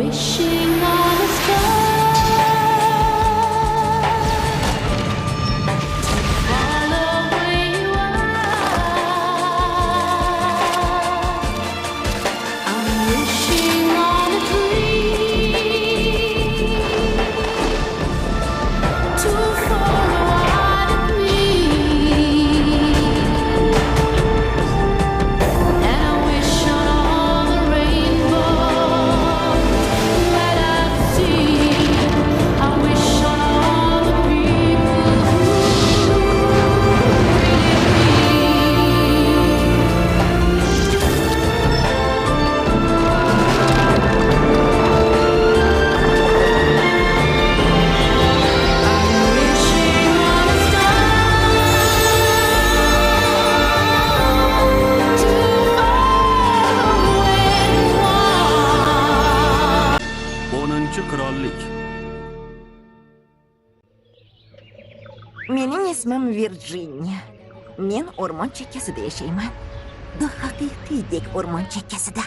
Wishing on a star to follow where you are. I'm wishing on a dream to follow what it means. And I wish on all the rainbows that I've seen. I wish on all the people who really mean. Wishing on a star to follow where you are. 10-qirollik. Mening ismim Virjiniya. Men o'rmon chekkasida yashayman. Haqiqiydek o'rmon chekkasida.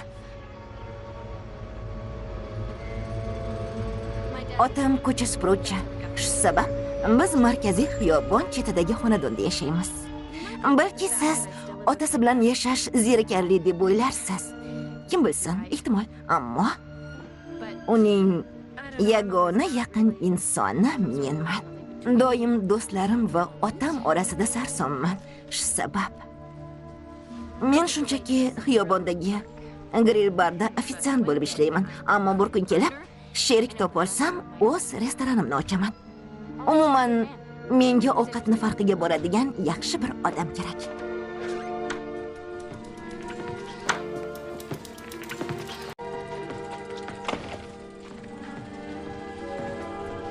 Otam ko'cha supuruvchi. Shu sabab biz markaziy xiyobon chetidagi xonadonda yashaymiz. Balki siz otasi bilan yashash zerikarli deb o'ylarsiz. Kim bilsin, ehtimol, ammo uning yagona yaqin insoni menman. Doim do'stlarim va otam orasida sarsonman. Shu sabab men shunchaki xiyobondagi grill barda ofitsiant bo'lib ishlayman, ammo bir kun kelib sherik topolsam, o'z restoranimni ochaman. Umuman, menga ovqatni farqiga boradigan yaxshi bir odam kerak.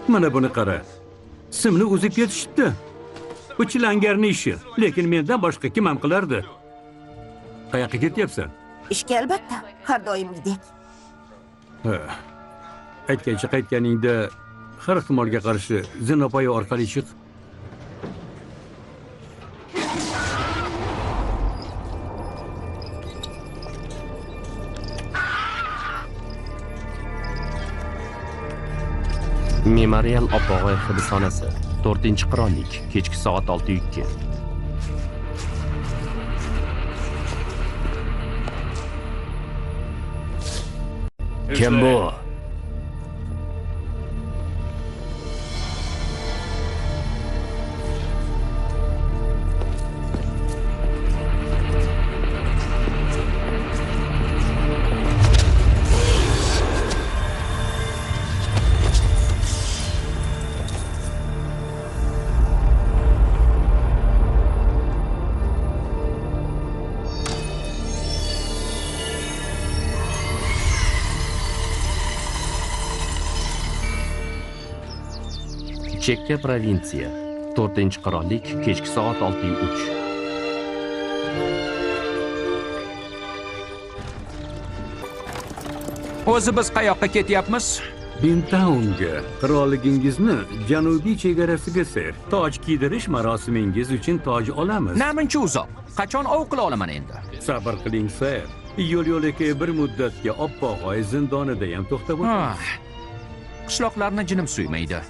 Mana buni qara. Simni uzib ketishibdi. Bu chilangarni ishi, lekin mendan boshqa kim ham qilardi? Qayoqqa ketyapsan? Ishga albatta, har doimgidek. Ha. Aytgancha qaytganingda har ehtimolga qarshi zinapoya orqali chiq. Memorial Oppog'oy hibsxonasi, 4-qirollik, kechki soat 6:02. Kim bu? Chekka provinsiya, 4-qirollik, kechki soat 6:03. O'zi biz qayoqqa ketyapmiz? Bintaunga, qirolligingizni janubiy chegarasiga ser. Toj kiydirish marosimingiz uchun toj olamiz. Namuncha uzoq. Qachon ov qila olaman endi? Sabr qiling, ser. Yo'l-yo'lakay bir muddatga Oppog'oy zindonida ham to'xtab o'tamiz. Qishloqlarni jinim suymaydi.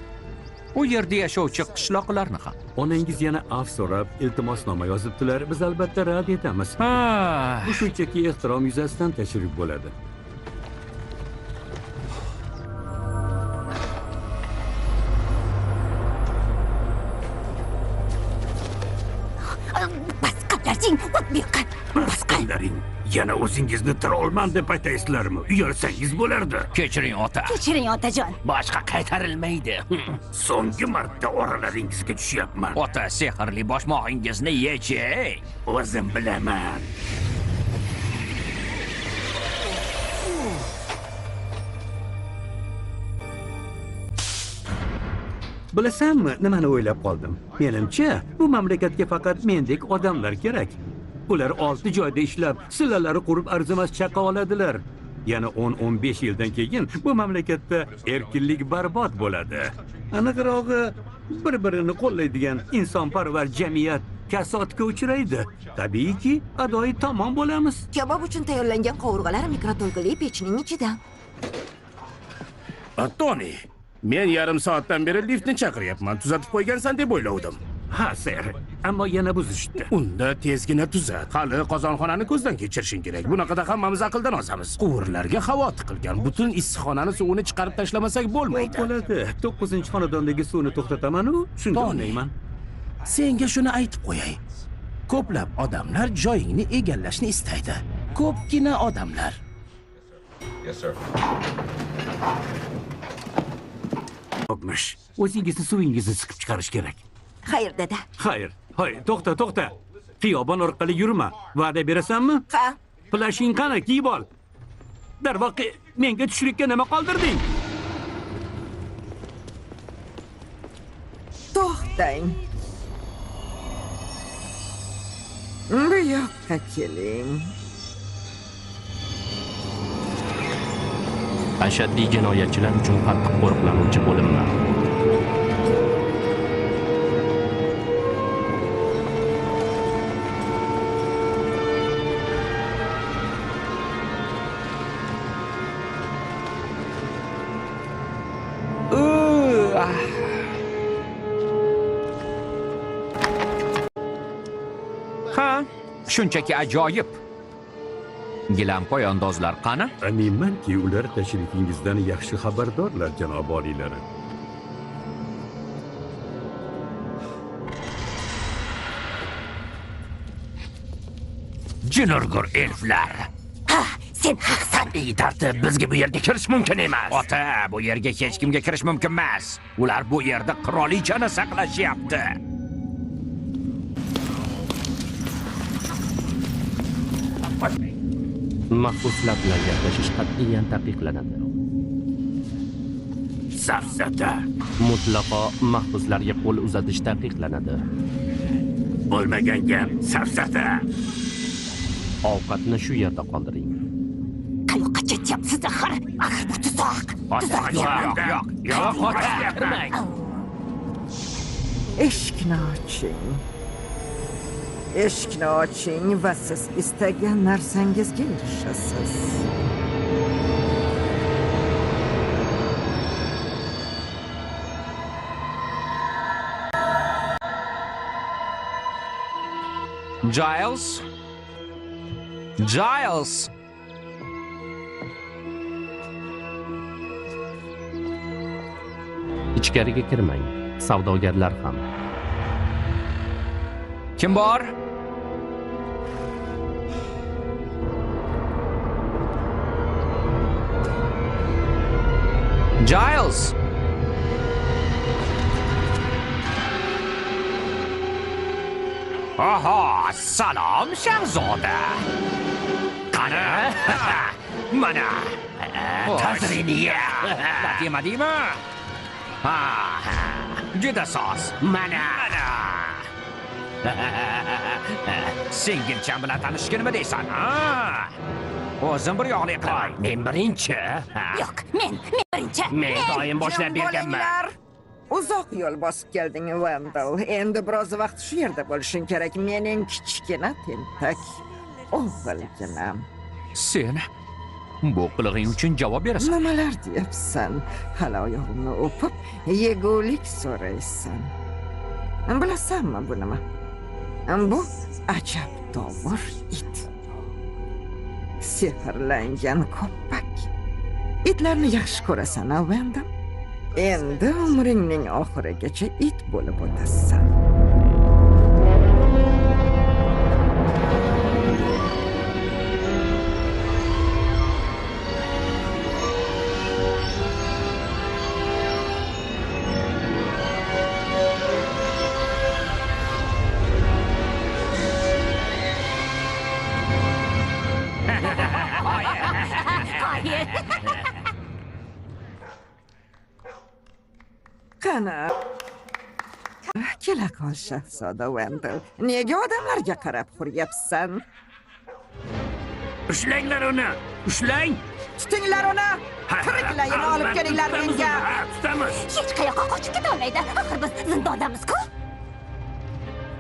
U yerda yashovchi qishloqlarni ham. Onangiz yana af so'rab iltimosnoma yozibdilar. Biz albatta rad etamiz. Bu shunchaki ehtirom yuzasidan tashrif bo'ladi. Basqalaring, o't bu yoqqa. Basqalaring. Yana o'zingizni trollman deb aytaysizlarmi? Uyalsangiz bo'lardi. Kechiring ota. Kechiring otajon. Boshqa qaytarilmaydi. So'nggi marta oralaringizga tushyapman. Ota, sehrli boshmog'ingizni yeching. O'zim bilaman. Bilasanmi, nimani o'ylab qoldim? Menimcha, bu mamlakatga faqat mendek odamlar kerak. Ular 6 joyda ishlab, sillalari qurib arzimas chaqa oladilar. Yana 10-15 yildan keyin bu mamlakatda erkinlik barbod bo'ladi. Aniqrog'i, bir-birini qo'llaydigan insonparvar jamiyat kasodga uchraydi. Tabiiyki, adoyi tamom bo'lamiz. Kabob uchun tayyorlangan qovurg'alar mikroto'lqinli pechning ichida. Tony, men yarim soatdan beri liftni chaqiryapman. Tuzatib qo'ygansan deb o'ylovdim. Ha, ser. Ammo yana buzishdi. Unda tezgina tuzat. Hali qozonxonani ko'zdan kechirishing kerak. Bunaqada hammamiz aqldan ozamiz. Quvurlarga havo tiqilgan. Butun issiqxonani suvini chiqarib tashlamasak bo'lmaydi. Bo'ladi. 9-xonadondagi suvni to'xtataman-u, shunda o'ynayman. Senga shuni aytib qo'yay. Ko'plab odamlar joyingni egallashni istaydi. Ko'pgina odamlar. Yes, sir. Yo'qmish. O'zingizni suvingizni siqib chiqarish kerak. Xayr, dada. Xayr. Hoy, to'xta, to'xta. Xiyobon orqali yurma. Va'da berasanmi? Ha. Plashing qani, kiyib ol. Darvoqe, menga tushlikka nima qoldirding? To'xtang. Bu yoqqa keling. Ashaddiy jinoyatchilar uchun qattiq qo'riqlanuvchi bo'linma. Ha, shunchaki ajoyib. Gilam poyandozlar qani? Aminmanki, ular tashrifingizdan yaxshi xabardorlar, janob oliylari. Jinurgur elflar. Ha, sen haqsan. Ey tartib, bizga bu yerga kirish mumkin emas. Ota, bu yerga hech kimga kirish mumkin emas. Ular bu yerda qirolichani saqlashyapti. Mahbuslar bilan gaplashish qat'iyan taqiqlanadi. Safsata. Mutlaqo mahbuslarga qo'l uzatish taqiqlanadi. Bo'lmagan gap, safsata. Ovqatni shu yerda qoldiring. Qayoqqa ketyapsiz axir? Axir bu tuzoq. Ota, yo'q, yo'q, yo'q, ota, kirmang. Eshikni oching. Eshikni oching va siz istagan narsangizga erishasiz. Giles? Giles! Ichkariga kirmang. Savdogarlar ham. Kim bor? Giles! Aha, salom shahzoda. Qani? Mana. Tazriniya. Lat yemadingmi? Ha, juda soz. Mana. Singilcham bilan tanishishga nima deysan? Ha? O'zim bir yoqli qilaman. Men birinchi. Yo'q, men birinchi. Men doim boshlab berganman. Uzoq yo'l bosib kelding, Wendell. Endi biroz vaqt shu yerda bo'lishing kerak. Mening kichkina tentak o'g'ilginam. Sen bu qilig'ing uchun javob berasan. Nimalar deyapsan? Hali oyog'imni o'pib, yegulik so'raysan. Bilasanmi bu nima? Bu ajabtovur it. Sehrlangan ko'ppak. Itlarni yaxshi ko'rasan, Wendell. Endi umringning oxirigacha it bo'lib o'tasan. Qani? Kela qol, shahzoda Wendell. Nega odamlarga qarab xuryapsan? Ushlanglar uni! Ushlang! Tutinglar uni! Tiriklayini olib kelinglar menga! Tutamiz! Hech qayoqqa qochib keta olmaydi. Axir biz zindondamiz-ku.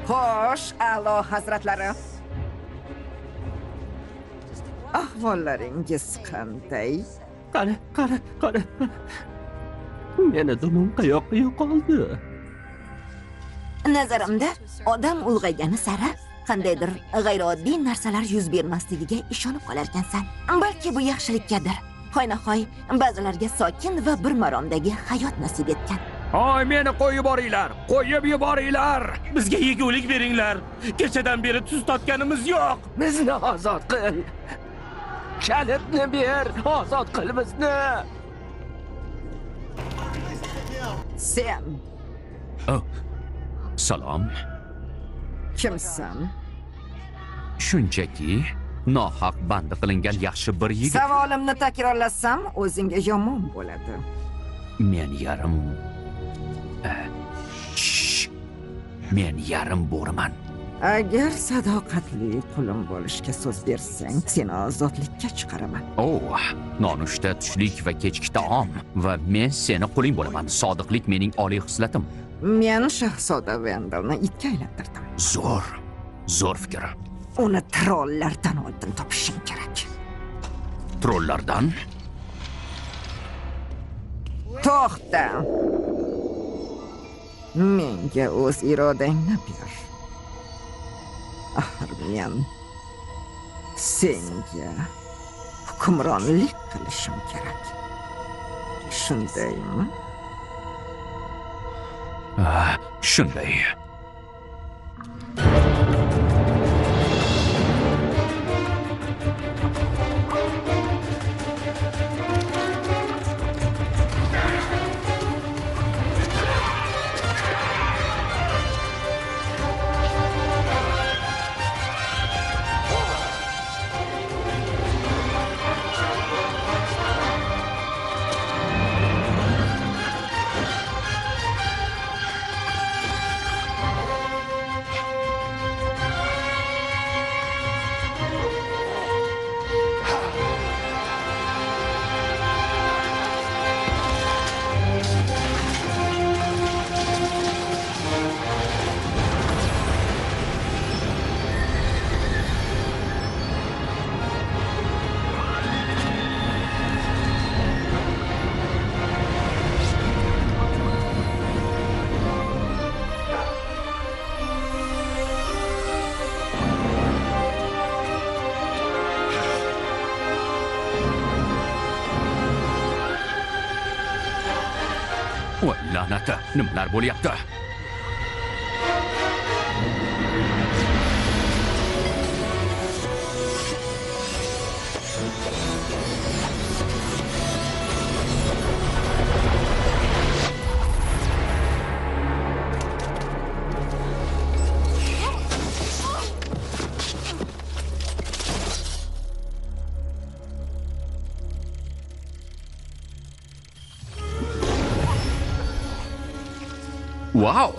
Xo'sh, a'lo hazratlari. Ahvollaringiz qanday? Qani, qani, qani. Meni dumim qayoqqa yo'qoldi? Nazarimda, odam ulg'aygani sari qandaydir g'ayrioddiy narsalar yuz bermasligiga ishonib qolarkansan. Balki bu yaxshilikkadir. Hoynahoy ba'zilarga sokin va bir maromdagi hayot nasib etgan. Oy, meni qo'yib yuboringlar! Qo'yib yuboringlar! Bizga yegulik beringlar. Kechadan beri tuz totganimiz yo'q. Bizni ozod qil. Kalitni ber, ozod qil bizni. Sen. Oh, salom. Kimsan? Shunchaki nohaq bandi qilingan yaxshi bir yigit. Savolimni takrorlasam, o'zingga yomon bo'ladi. Men yarim Men yarim bo'riman. Agar sadoqatli qulim bo'lishga so'z bersang, seni ozodlikka chiqaraman. Oh, nonushta, tushlik va kechki taom va men seni quling bo'laman. Sodiqlik mening oliy xislatim. Men shahzoda Vendelni itga aylantirdim. Zo'r, zo'r fikr. Uni trollardan oldin topishing kerak. Trollardan? To'xta. Menga o'z irodangni ber. Axir men senga hukmronlik qilishim kerak. Shundaymi? Shunday. Voy la'nati, nimalar bo'lyapti? Wow!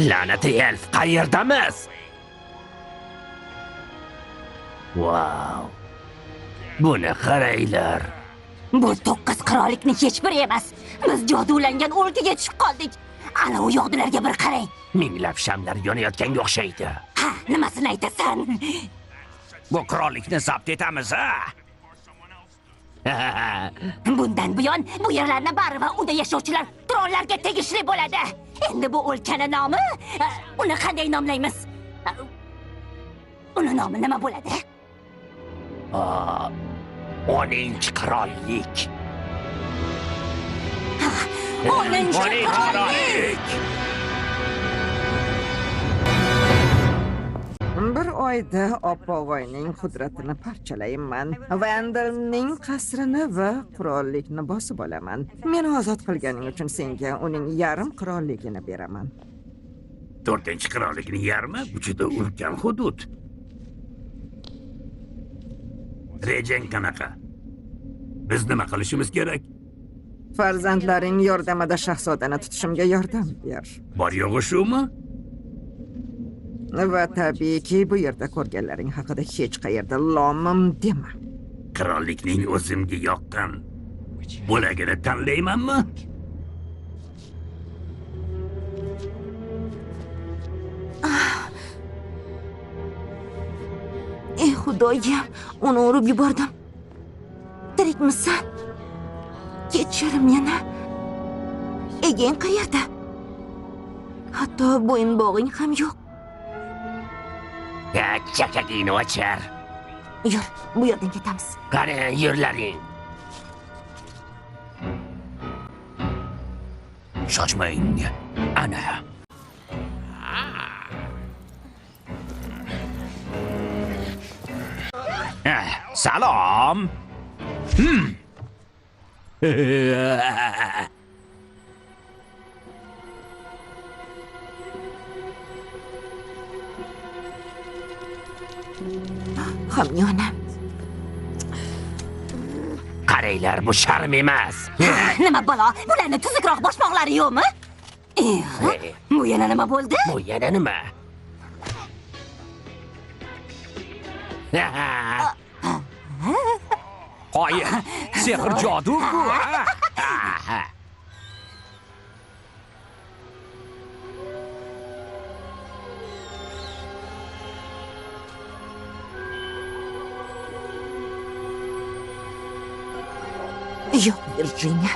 La'nati elf, qayerdamiz? Wow. Buni qaranglar. Bu 9 qirollikning hech biri emas. Biz jodulangan o'lkaga tushib qoldik. Ana u yog'dilarga bir qarang. Minglab shamlar yonayotganga o'xshaydi. Ha, nimasini aytasan? Bu qirollikni zabt etamiz, ha? Bundan buyon bu yerlarni bari va unda yashovchilar trollarga tegishli bo'ladi. Endi bu o'lkani nomi, uni qanday nomlaymiz? Uni nomi nima bo'ladi? 10-chi qirollik. 10-chi qirollik. Bir oyda opog'oyning qudratini parchalayman. Vendelning qasrini va qirollikni bosib olaman. Meni ozod qilganing uchun senga uning yarim qirolligini beraman. 4-chi qirollikning yarmi bu juda ulkan hudud. Rejang qanaqa? Biz nima qilishimiz kerak? Farzandlaring yordamida shahzodani tutishimga yordam ber. Bor yo'g'i shumi? Va tabiiyki bu yerda ko'rganlaring haqida hech qayerda lomim dema. Qirollikning o'zimga yoqqan bo'lagini tanlaymanmi? Ey Xudoyim, uni urib yubordim. Tirikmisan? Kechir meni. Egang qayerda? Hatto bo'yinbog'ing ham yo'q. Chakagingni ochar. Yur, bu yerdan ketamiz. Qani, yurlaring. Shoshmang. Ana. Salom. Hamyonam. Qaranglar, bu sharm emas. Nima balo? Bularni tuzukroq boshmoqlari yo'qmi? Bu yana nima bo'ldi? Bu yana nima? Qoyil, sehr jodu bu. Yo'q, Virginia.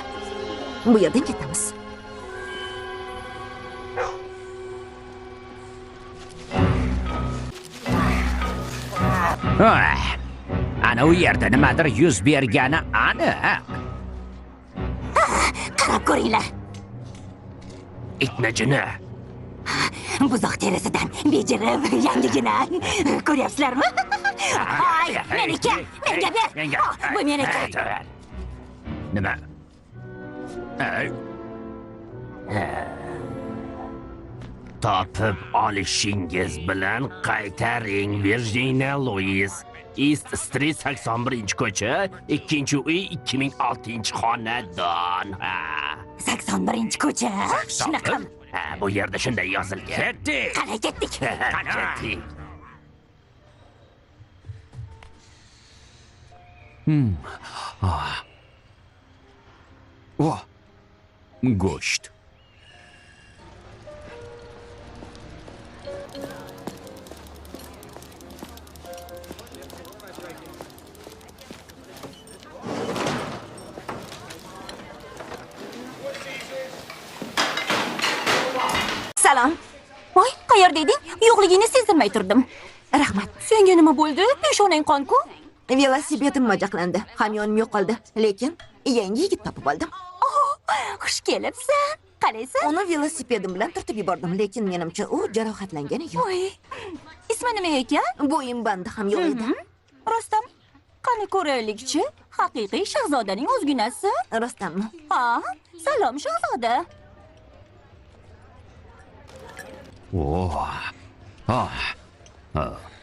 Bu yerdan ketamiz. Ana u yerda nimadir yuz bergani aniq. Qarab ko'ringlar. Itni jini. Buzoq terisidan bejerib yangigina. Ko'ryapsizlarmi? Ay, meniki, menga ber. Bu meniki. Nima? Topib olishingiz bilan qaytaring, Virginia Louis. East Street 81-ko'cha, 2-uy, 2006-xonadon. 81-ko'cha? Shunaqami? Ha, bu yerda shunday yozilgan. Ketdik. Qani ketdik. Ketdik. Oh, go'sht. Salom. Voy, qayerda eding? Yo'qligingni sezdirmay turdim. Rahmat. Senga nima bo'ldi? Peshonang qon-ku. Velosipedim majaqlandi. Hamyonim yo'qoldi, lekin yangi yigit topib oldim. Xush kelibsan. Qalaysan? Uni velosipedim bilan turtib yubordim, lekin menimcha u jarohatlangani yo'q. Voy. Ismi nima ekan? Bo'yinbandi ham yo'q edi. Rostdan. Qani ko'raylikchi? Haqiqiy shahzodaning o'zginasi. Rostdanmi? Ha, salom shahzoda. Oh.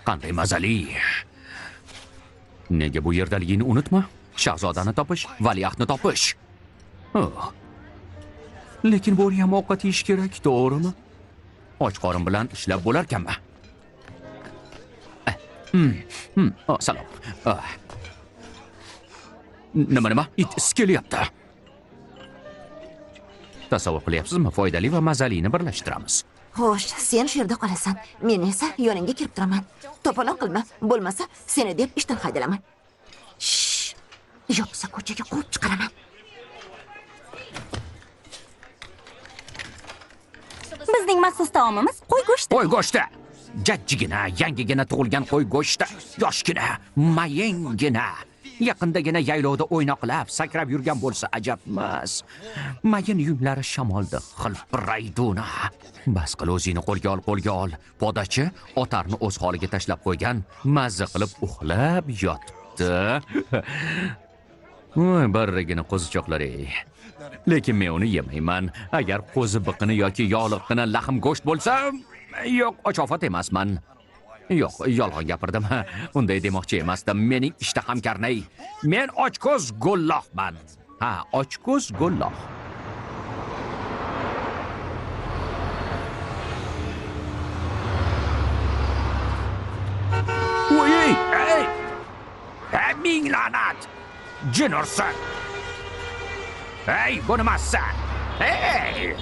Qanday mazali. Nega bu yerdaligingni unutma? Shahzodani topish, valiahdni topish. Lekin bo'ri ham ovqat yeyish kerak, to'g'rimi? Och qorin bilan ishlab bo'larkanmi? Salom. Nima? It is kelyapti. Tasavvur qilyapsizmi? Foydali va mazalini birlashtiramiz. Xo'sh, sen shu yerda qolasan. Men esa yoningga kirib turaman. To'polon qilma, bo'lmasa seni deb ishdan haydalaman. Shh! Yo'qsa ko'chaga quvib chiqaraman. Bizning maxsus taomimiz qo'y go'shti. Qo'y go'shti. Jajjigina, yangigina tug'ilgan qo'y go'shti, yoshgina, mayingina. Yaqindagina yaylovda o'ynoqlab, sakrab yurgan bo'lsa ajabmas. Mayin yunglari shamolda xilpirayduna. Bas qil, o'zingni qo'lga ol, qo'lga ol. Podachi otarni o'z holiga tashlab qo'ygan, mazza qilib uxlab yotibdi. Voy, barragina qo'zichoqlar ey. Lekin men uni yemayman. Agar qo'zi biqini yoki yog'liqqina lahm go'sht bo'lsa, yo'q, ochofat emasman. Yo'q, yolg'on gapirdim. Unday demoqchi emasdim. Mening ishtaham karnay. Men ochko'z gollohman. Ha, ochko'z golloh. Ming la'nat! Jin ursin! Ey, bu nimasi? Ey!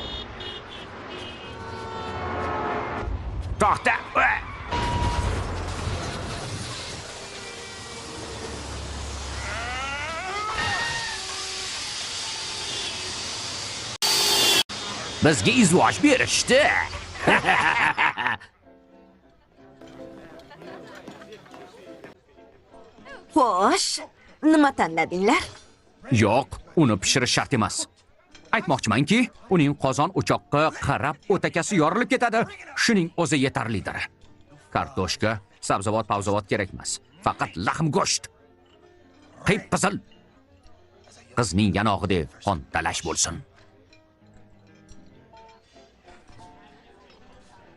To'xta! Bizga izvosh berishdi. Xo'sh, nima tanladinglar? Yo'q, uni pishirish shart emas. Aytmoqchimanki, uning qozon o'choqqa qarab o'takasi yorilib ketadi. Shuning o'zi yetarlidir. Kartoshka, sabzavot, pavzavot kerak emas. Faqat lahm go'sht. Qip-qizil. Qizning yanog'idek qontalash bo'lsin.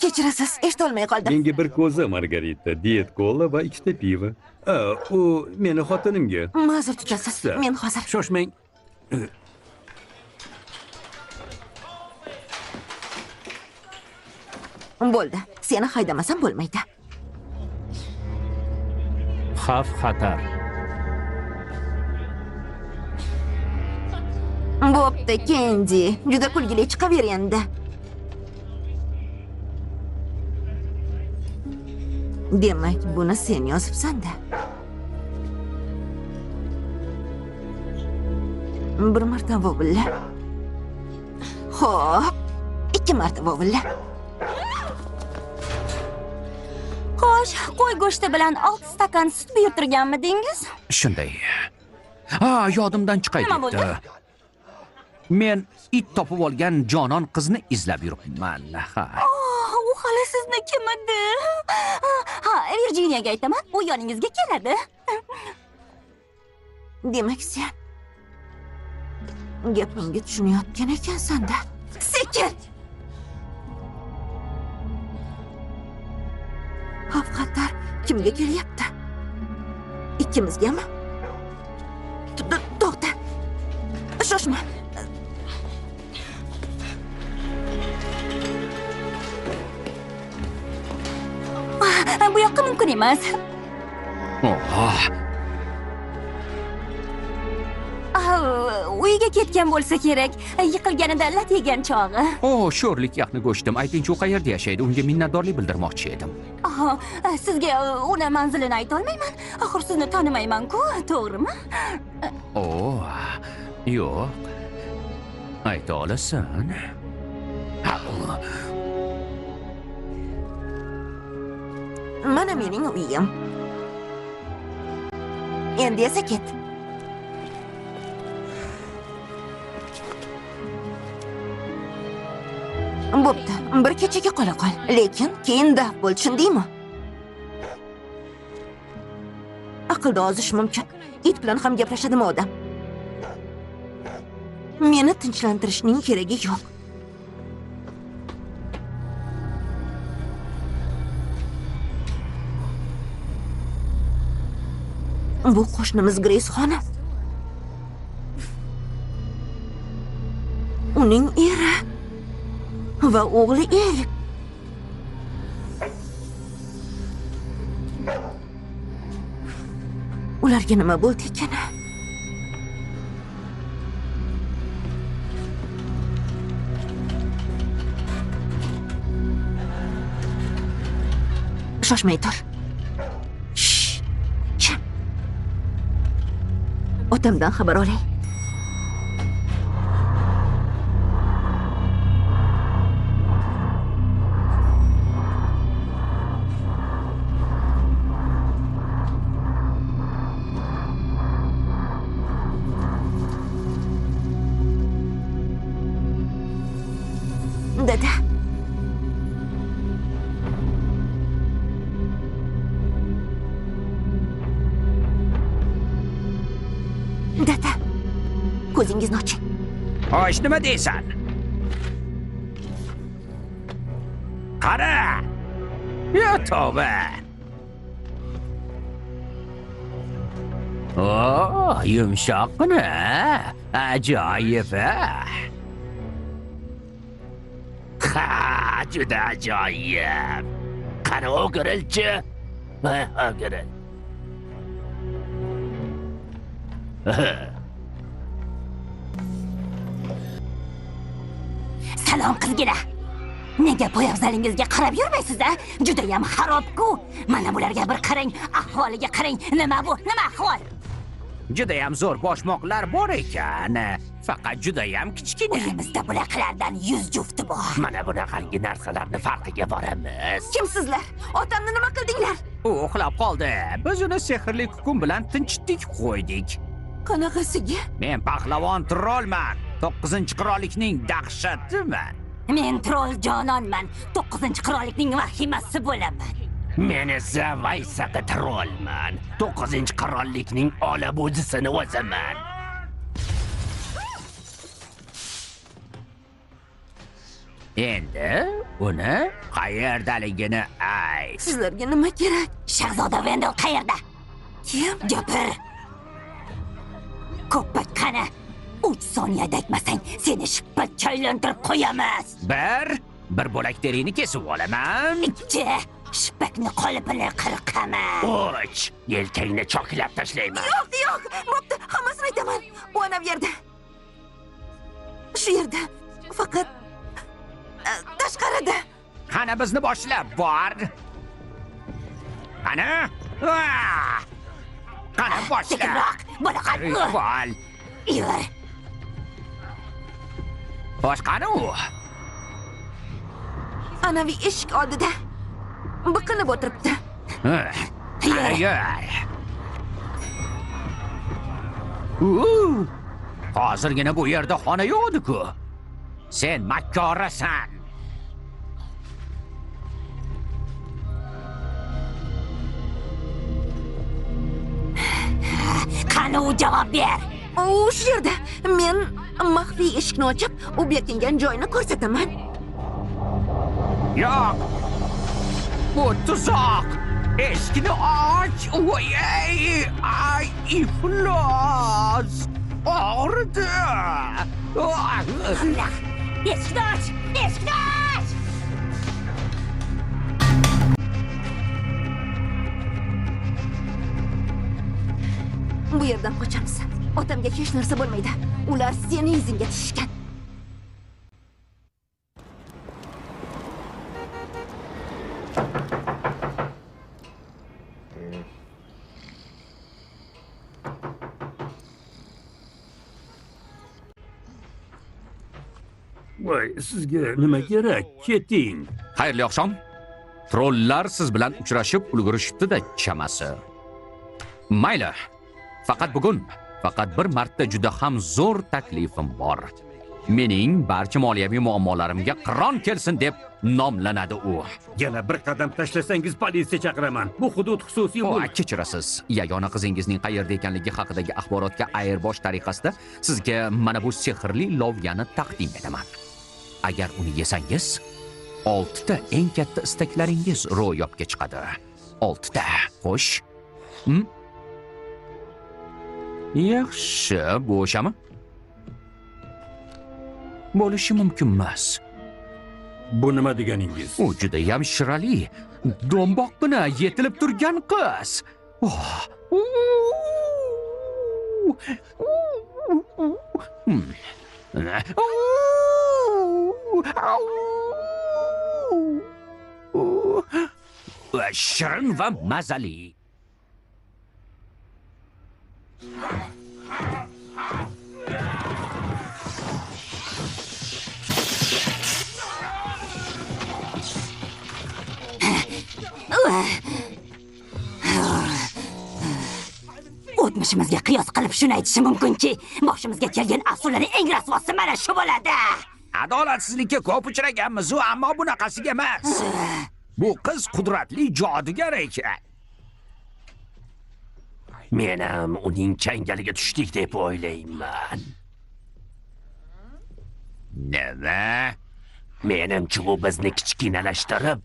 Kechirasiz, eshitolmay qoldim. Menga bir ko'za margarita, diet kola va 2 ta pivo. U meni xotinimga. Ma'zur tutasiz, men hozir. Shoshmang. Bo'ldi. Seni haydamasam bo'lmaydi. Xavf xatar. Bo'pti, Kendi. Juda kulgili chiqaver endi. Demak, buni sen yozibsan-da. Bir marta vovulla. Xo'p, 2 marta vovulla. Xo'sh, qo'y go'shti bilan 6 stakan sut buyurtirganmidingiz? Shunday. Ha, yodimdan chiqay Nima bo'ldi? debdi. Men it topib olgan jonon qizni izlab yuribman. Ha. U hali sizni kim edi? Ha, Virjiniyaga aytaman, u yoningizga keladi. Demak, sen gapimga tushunayotgan ekansan-da. Sekin. Xavf-xatar kimga kelyapti? Ikkimizgami? To'xta. Shoshma. Bu yoqqa mumkin emas. Oh. Uyga ketgan bo'lsa kerak. Yiqilganida lat yegan chog'i. O, sho'rlik yaxni go'shtim. Aytingchi, u qayerda yashaydi? Unga minnatdorlik bildirmoqchi edim. Sizga uni manzilini ayta olmayman. Axir sizni tanimayman-ku, to'g'rimi? O, yo'q. Ayta olasan. Mana mening uyim. Endi esa ket. Bo'pti, bir kechaga qola qol. Lekin keyin daf bo'l, tushundingmi? Aqlda ozish mumkin. It bilan ham gaplashadimi odam? Meni tinchlantirishning keragi yo'q. Bu qo'shnimiz Grace xonim. Uning eri va o'g'li Erik. Ularga nima bo'ldi ekan? Shoshmay tur. Otamdan xabar olay. Dada. Dada, ko'zingizni oching. Xo'sh, nima deysan? Qara! Ya tavba! O, yumshoqqina. Ajoyib. Ha, juda ajoyib. Qani o'girilchi? O'giril. Salom qizgina. Nega poyabzalingizga qarab yurmaysiz a? Judayam xarob-ku. Mana bularga bir qarang, ahvoliga qarang. Nima bu? Nima ahvol? Judayam zo'r boshmoqlar bor ekan. Faqat judayam kichkina. Uyimizda bulaqlardan 100 jufti bor. Mana bunaqangi narsalarni farqiga boramiz. Kimsizlar? Otamni nima qildinglar? U uxlab qoldi. Biz uni sehrli kukun bilan tinchitdik qo'ydik. Qanaqasiga? Men pahlavon trollman. 9-qirollikning dahshatiman. Men troll jononman. 9-qirollikning vahimasi bo'laman. Men esa Vaysaqi trollman. 9-qirollikning olabo'zisini o'ziman. Endi uni qayerdaligini ayt. Sizlarga nima kerak? Shahzoda Vendel qayerda? Kim? Gapir. Ko'ppak qani? 3 soniyada aytmasang, seni shippak aylantirib qo'yamiz. 1. Bir bo'lak terini kesib olaman. 2. Shipakni qolipini qirqaman. 3. Yelkangni choklab tashlayman. Yo'q, yo'q. Bo'pti, hammasini aytaman. U ana bu yerda. Shu yerda. Faqat tashqarida. Qani bizni boshlab bor. Qani? Qani boshla. Sekinroq, bo'la qol. Yur. Xo'sh, qani u? Anavi eshik oldida biqinib o'tiribdi. Yur. Hozirgina bu yerda xona yo'q edi-ku. Sen makkorasan. Qani u, javob ber. U shu yerda. Men maxfiy eshikni ochib, u berkingan joyini ko'rsataman. Yo'q. Bu tuzoq. Eshikni och. Voy, ay, iflos. Og'ridi. Eshikni och! Eshikni och! Bu yerdan qochamiz. Otamga hech narsa bo'lmaydi. Ular seni izingga tushishgan. Voy, sizga nima kerak? Keting. Xayrli oqshom. Trollar siz bilan uchrashib ulgurishibdi-da chamasi. Mayli. Faqat bugun, faqat bir marta juda ham zo'r taklifim bor. Mening barcha moliyaviy muammolarimga qiron kelsin deb nomlanadi u. Yana bir qadam tashlasangiz politsiya chaqiraman. Bu hudud xususiy mulk. Kechirasiz. Yagona qizingizning qayerda ekanligi haqidagi axborotga ayirbosh tariqasida sizga mana bu sehrli lovyani taqdim etaman. Agar uni yesangiz, 6 ta eng katta istaklaringiz ro'yobga chiqadi. 6 ta. Xo'sh. Yaxshi, bu o'shami? Bo'lishi mumkin emas. Bu nima deganingiz? U judayam shirali, do'mboqqina yetilib turgan qiz. Shirin va mazali. O'tmishimizga qiyos qilib shuni aytishim mumkinki, boshimizga kelgan afsunlarning eng rasvosi mana shu bo'ladi. Adolatsizlikka ko'p uchraganmiz-u, ammo bunaqasiga emas. Bu qiz qudratli jodugar ekan. Men ham uning changaliga tushdik deb o'ylayman. Nima? Menimcha u bizni kichkinalashtirib,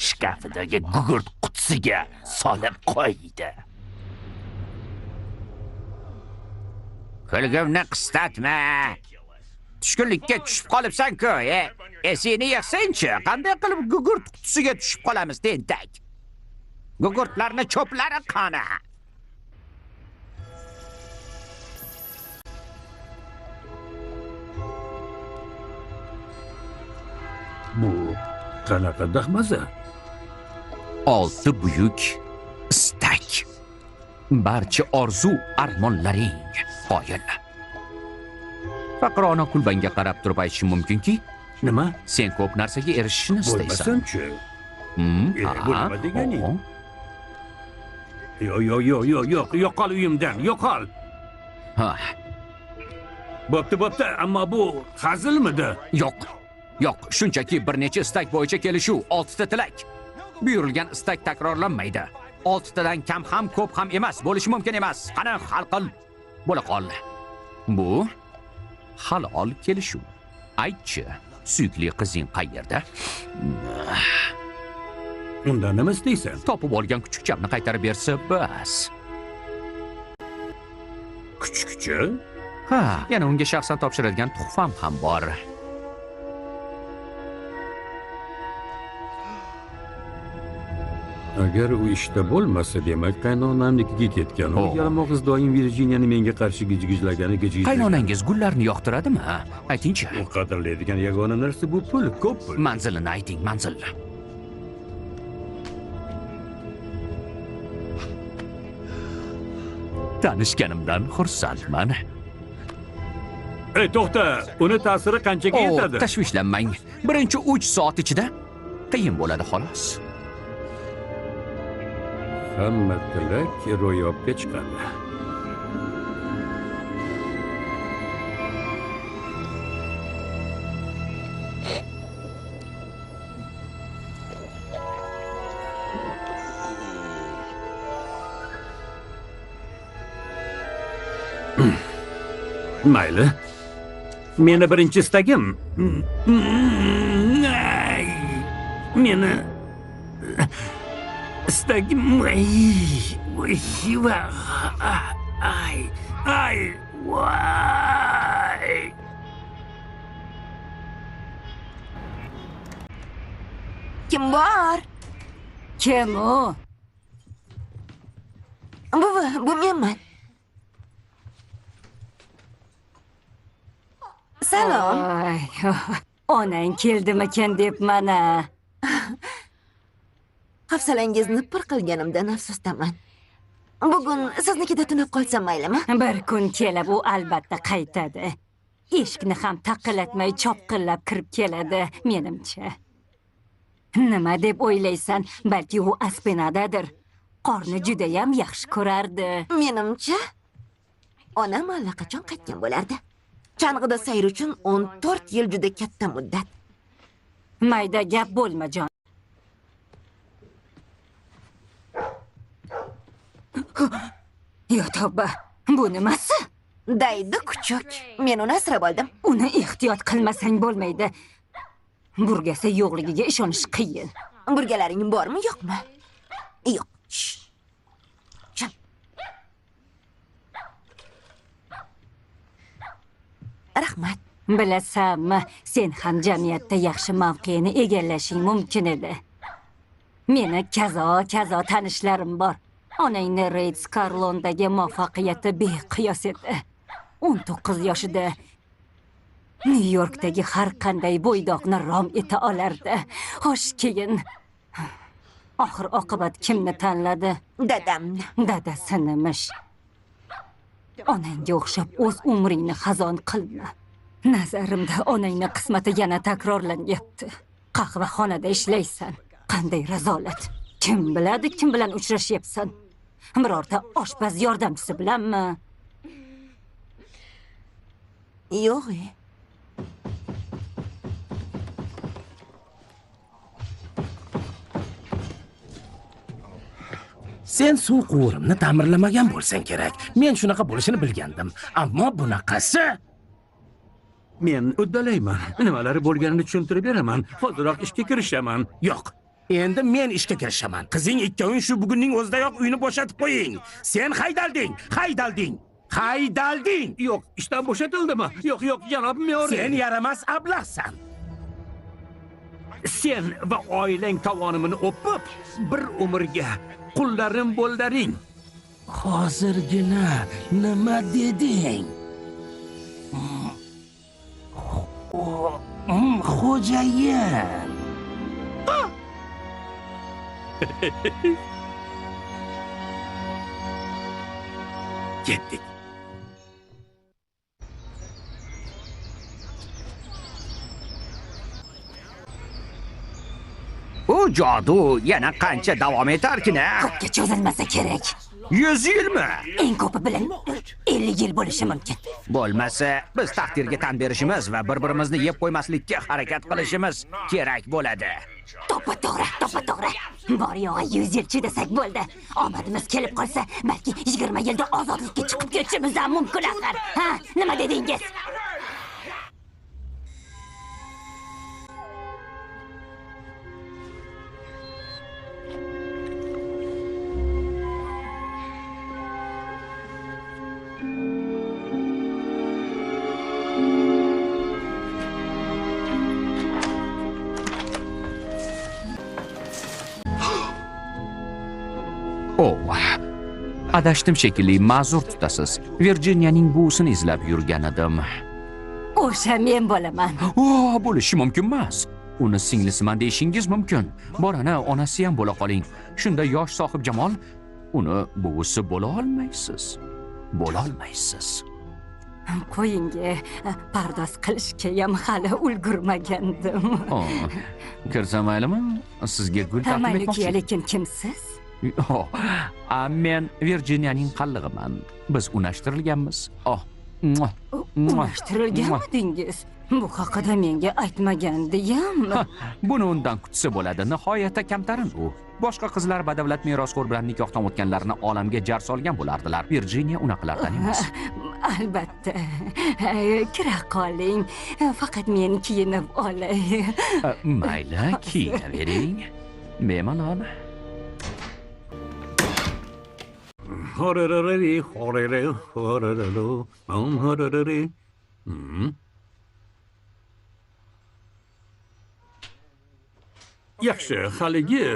shkafidagi gugurt qutisiga solib qo'ydi. Kulgimni qistatma. Tushkunlikka tushib qolibsan-ku, Esingni yig'sangchi, qanday qilib gugurt qutisiga tushib qolamiz tentak? Gugurtlarni cho'plari qani? Qanaqa dahmaza? 6 buyuk istak. Barcha orzu armonlaring qoyil. Faqirona kulbangga qarab turib aytishim mumkinki, nima? Sen ko'p narsaga erishishni istaysan. Bo'lmasin-chi. Bu nima deganing? Yo'q, yo'qol uyimdan, yo'qol. Ha. Bo'pti, ammo bu hazilmidi? Yo'q, shunchaki bir necha istak bo'yicha kelishuv, 6 ta tilak. Buyurilgan istak takrorlanmaydi. 6 tadan kam ham, ko'p ham emas, bo'lishi mumkin emas. Qani, hal qil. Bo'la qol. Bu halol kelishuv. Aytchi, suyukli qizing qayerda? Undan nima istaysan? Topib olgan kuchukchamni qaytarib bersa, bas. Kuchukcha? Ha, yana unga shaxsan topshiradigan tuhfam ham bor. Agar u ishda bo'lmasa, demak qaynonamnikiga ketgan. U yalmog'iz doim Virjiniyani menga qarshi gijgijlagani gijgijlagan. Qaynonangiz gullarni yoqtiradimi? Aytingchi. U qadrlaydigan yagona narsa bu pul, ko'p pul. Manzilini ayting, manzilni. Tanishganimdan xursandman. Ey, to'xta, uni ta'siri qanchaga yetadi? Tashvishlanmang. Birinchi 3 soat ichida qiyin bo'ladi xolos. Hamma tilak ro'yobga chiqadi. Mayli. Meni birinchi istagim. Meni istagim. Ay, voy. Kim bor? Kim u? Buvi, bu menman. Salom. Onang keldimikan deb mana. Hafsalangizni pir qilganimdan afsusdaman. Bugun siznikida tunab qolsam maylimi? Bir kun kelib u albatta qaytadi. Eshikni ham taqillatmay chopqillab kirib keladi, menimcha. Nima deb o'ylaysan? Balki u Aspenadadir. Qorni juda ham yaxshi ko'rardi. Menimcha, onam allaqachon qaytgan bo'lardi. Chang'ida sayr uchun 14 yil juda katta muddat. Mayda gap bo'lma, jon. Yo tavba, bu nimasi? Daydi kuchuk. Men uni asrab oldim. Uni ehtiyot qilmasang bo'lmaydi. Burgasi yo'qligiga ishonish qiyin. Burgalaring bormi, yo'qmi? Yo'q. Jim. Rahmat. Bilasanmi, sen ham jamiyatda yaxshi mavqeni egallashing mumkin edi. Meni kazo-kazo tanishlarim bor. Onangni Ritz Carlondagi muvaffaqiyati beqiyos edi. 19 yoshida Nyu-Yorkdagi har qanday bo'ydoqni rom eta olardi. Xo'sh, keyin oxir oqibat kimni tanladi? Dadamni. Dadasinimish. Onangga o'xshab o'z umringni xazon qilma. Nazarimda onangni qismati yana takrorlanyapti. Qahvaxonada ishlaysan. Qanday razolat. Kim biladi kim bilan uchrashyapsan? Birorta oshpaz yordamchisi bilanmi? Yo'q. Sen suv quvurimni ta'mirlamagan bo'lsang kerak. Men shunaqa bo'lishini bilgandim. Ammo bunaqasi... Men uddalayman. Nimalari bo'lganini tushuntirib beraman. Hoziroq ishga kirishaman. Yo'q. Endi men ishga kirishaman. Qizing ikkoving shu bugunning o'zidayoq uyni bo'shatib qo'ying. Sen haydalding, haydalding, haydalding. Yo'q, ishdan bo'shatildimi? Yo'q, yo'q, janob Myor. Sen yaramas ablahsan. Sen va oilang tovonimni o'pib, bir umrga qullarim bo'llaring. Hozirgina nima deding? Xo'jayin. Ketdik. Bu jodu yana qancha davom etarkin, a? Ko'pga cho'zilmasa kerak. 100 yilmi? Eng ko'pi bilan 50 yil bo'lishi mumkin. Bo'lmasa, biz taqdirga tan berishimiz va bir-birimizni yeb qo'ymaslikka harakat qilishimiz kerak bo'ladi. To'ppa-to'g'ri, to'ppa-to'g'ri. Bor yo'g'i 100 yil chidasak bo'ldi. Omadimiz kelib qolsa, balki 20 yilda ozodlikka chiqib ketishimiz ham mumkin axir. Ha, nima dedingiz? Adashdim shekilli, ma'zur tutasiz. Virjiniyaning buvisini izlab yurgan edim. O'sha men bo'laman. O, bo'lishi mumkin emas. Uni singlisiman deyishingiz mumkin. Borana onasi ham bo'la qoling. Shunda yosh sohibjamol uni buvisi bo'la olmaysiz. Bo'la olmaysiz. Qo'yinga, pardoz qilishga ham hali ulgurmagandim. Kirsam maylimi? Sizga gul taqdim etmoqchi. Mayli, lekin kimsiz? Men Virjiniyaning qallig'iman. Biz unashtirilganmiz. Unashtirilganmidingiz? Bu haqida menga aytmagandiyam. Buni undan kutsa bo'ladi. Nihoyatda kamtarin u. Boshqa qizlar badavlat merosxo'r bilan nikohdan o'tganlarini olamga jar solgan bo'lardilar. Virjiniya unaqalardan emas. Albatta. Kira qoling. Faqat men kiyinib olay. Mayli, kiyinavering. Bemalol. Yaxshi, haligi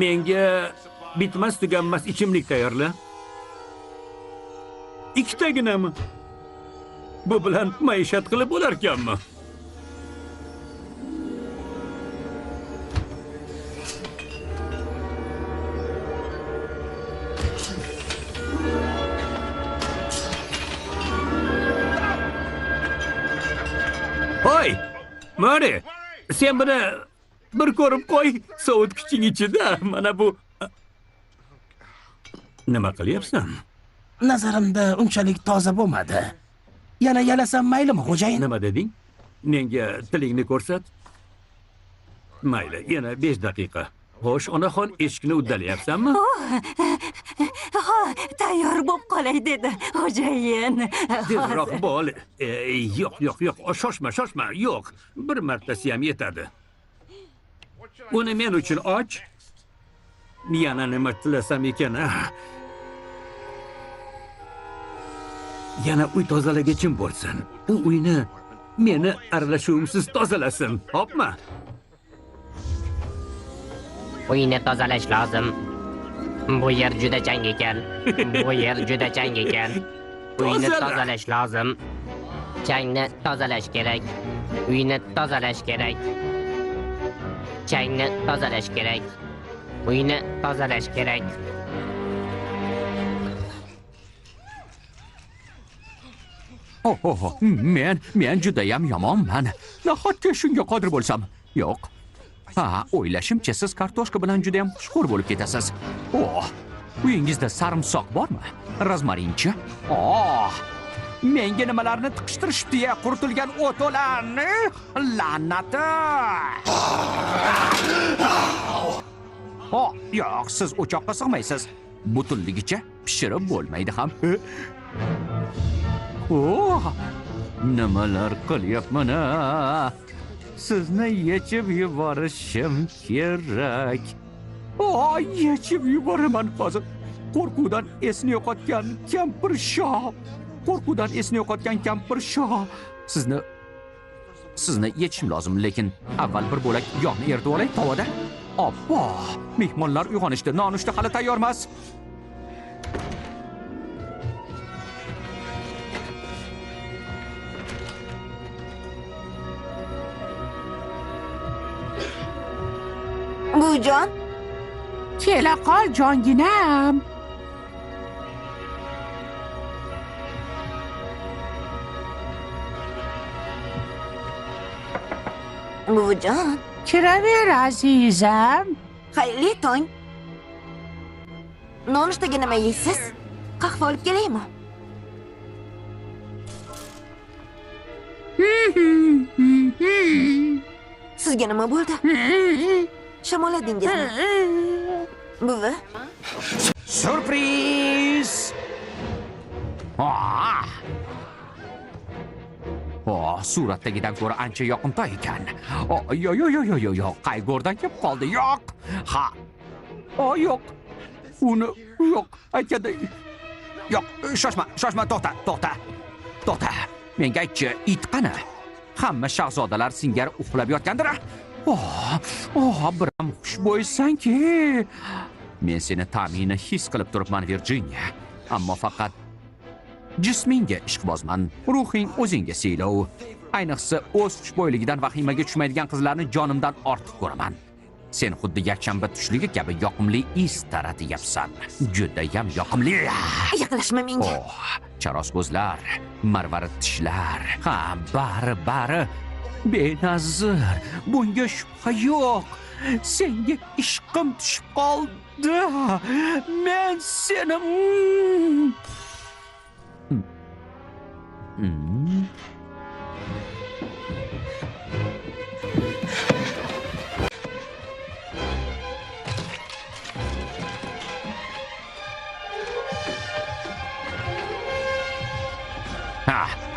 menga bitmas tuganmas ichimlik tayyorla. Ikkitaginami? Bu bilan maishat qilib bo'larkanmi? Hoy, Murray, sen buni bir ko'rib qo'y, sovutkiching ichida mana bu. Nima qilyapsan? Nazarimda unchalik toza bo'lmadi. Yana yalasam maylimi, xo'jayin? Nima deding? Menga tilingni ko'rsat. Mayli, yana 5 daqiqa. Xo'sh, onaxon, eshikni uddalayapsanmi? Ha, tayyor bo'lib qolay dedi, xo'jayin. Tezroq bo'l. Yo'q, yo'q, yo'q. Shoshma, shoshma. Yo'q. Bir martasi ham yetadi. Uni men uchun och. Yana nima tilasam ekan? Yana uy tozalagachim bo'lsin. U uyni meni aralashuvimsiz tozalasin. Hopmi? Uyni tozalash lozim. Bu yer juda chang ekan. Bu yer juda chang ekan. Uyni tozalash lozim. Changni tozalash kerak. Uyni tozalash kerak. Changni tozalash kerak. Uyni tozalash kerak. Oh, men juda ham yomonman. Nahotki shunga qodir bo'lsam? Yo'q. Ha, o'ylashimcha siz kartoshka bilan juda ham xushxo'r bo'lib ketasiz. Oh, uyingizda sarimsoq bormi? Rozmarinchi? Oh, menga nimalarni tiqishtirishdi-ya, quritilgan o't o'lan. La'nati! Oh, yo'q, siz o'choqqa sig'maysiz. Butunligicha pishirib bo'lmaydi ham. Oh, nimalar qilyapman? Sizni yechib yuborishim kerak. Oh, yechib yuboraman hozir. Qo'rquvdan esini yo'qotgan kampir shoh. Qo'rquvdan esini yo'qotgan kampir shoh. Sizni yechishim lozim, lekin avval bir bo'lak yog'ni eritib olay tovada. Obbo, mehmonlar uyg'onishdi. Nonushta hali tayyor emas. Buvijon. Kela qol jonginam. Buvijon. Kiraver azizam. Xayrli tong. Nonushtaga nima yeysiz? Qahva olib kelaymi? Sizga nima bo'ldi? Shamolladingizmi? Buvi? Surpriz! Suratdagidan ko'ra ancha yoqimtoy ekan. Yo yo yo yo yo, qay go'rdan kelib qoldi? Yo'q. Ha. Yo'q. Uni yo'q. Aytganda yo'q, shoshma, shoshma, to'xta, to'xta. To'xta. Menga aytchi, it qani? Hamma shahzodalar singari uxlab yotgandir. Biram xushbo'ysan-ki. Men seni ta'mini his qilib turibman, Virginia. Ammo faqat jismingga ishqibozman, ruhing o'zingga siylov. Ayniqsa o'z xushbo'yligidan vahimaga tushmaydigan qizlarni jonimdan ortiq ko'raman. Sen xuddi yakshanba tushligi kabi yoqimli is taratyapsan. Judayam yoqimli. Yaqinlashma menga. Charos ko'zlar, marvarid tishlar. Ha, bari benazir. Bunga shubha yo'q. Senga ishqim tushib qoldi. Men seni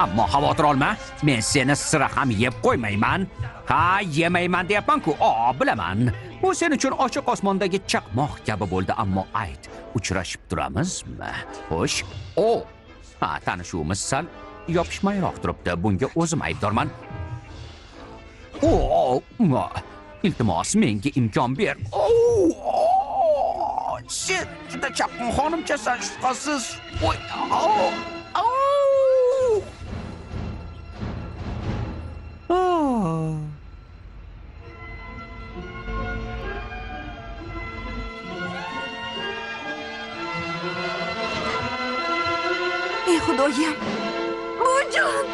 Ammo xavotir olma, men seni sira ham yeb qo'ymayman. Ha, yemayman deyapman-ku. Bilaman. Bu sen uchun ochiq osmondagi chaqmoq kabi bo'ldi, ammo ayt, uchrashib turamizmi? Xo'sh. Ha, tanishuvimiz sal yopishmayroq turibdi. Bunga o'zim aybdorman. Iltimos, menga imkon ber. Sen juda chapqin xonimchasan, shubhasiz. Ey Xudoyim! Buvijon!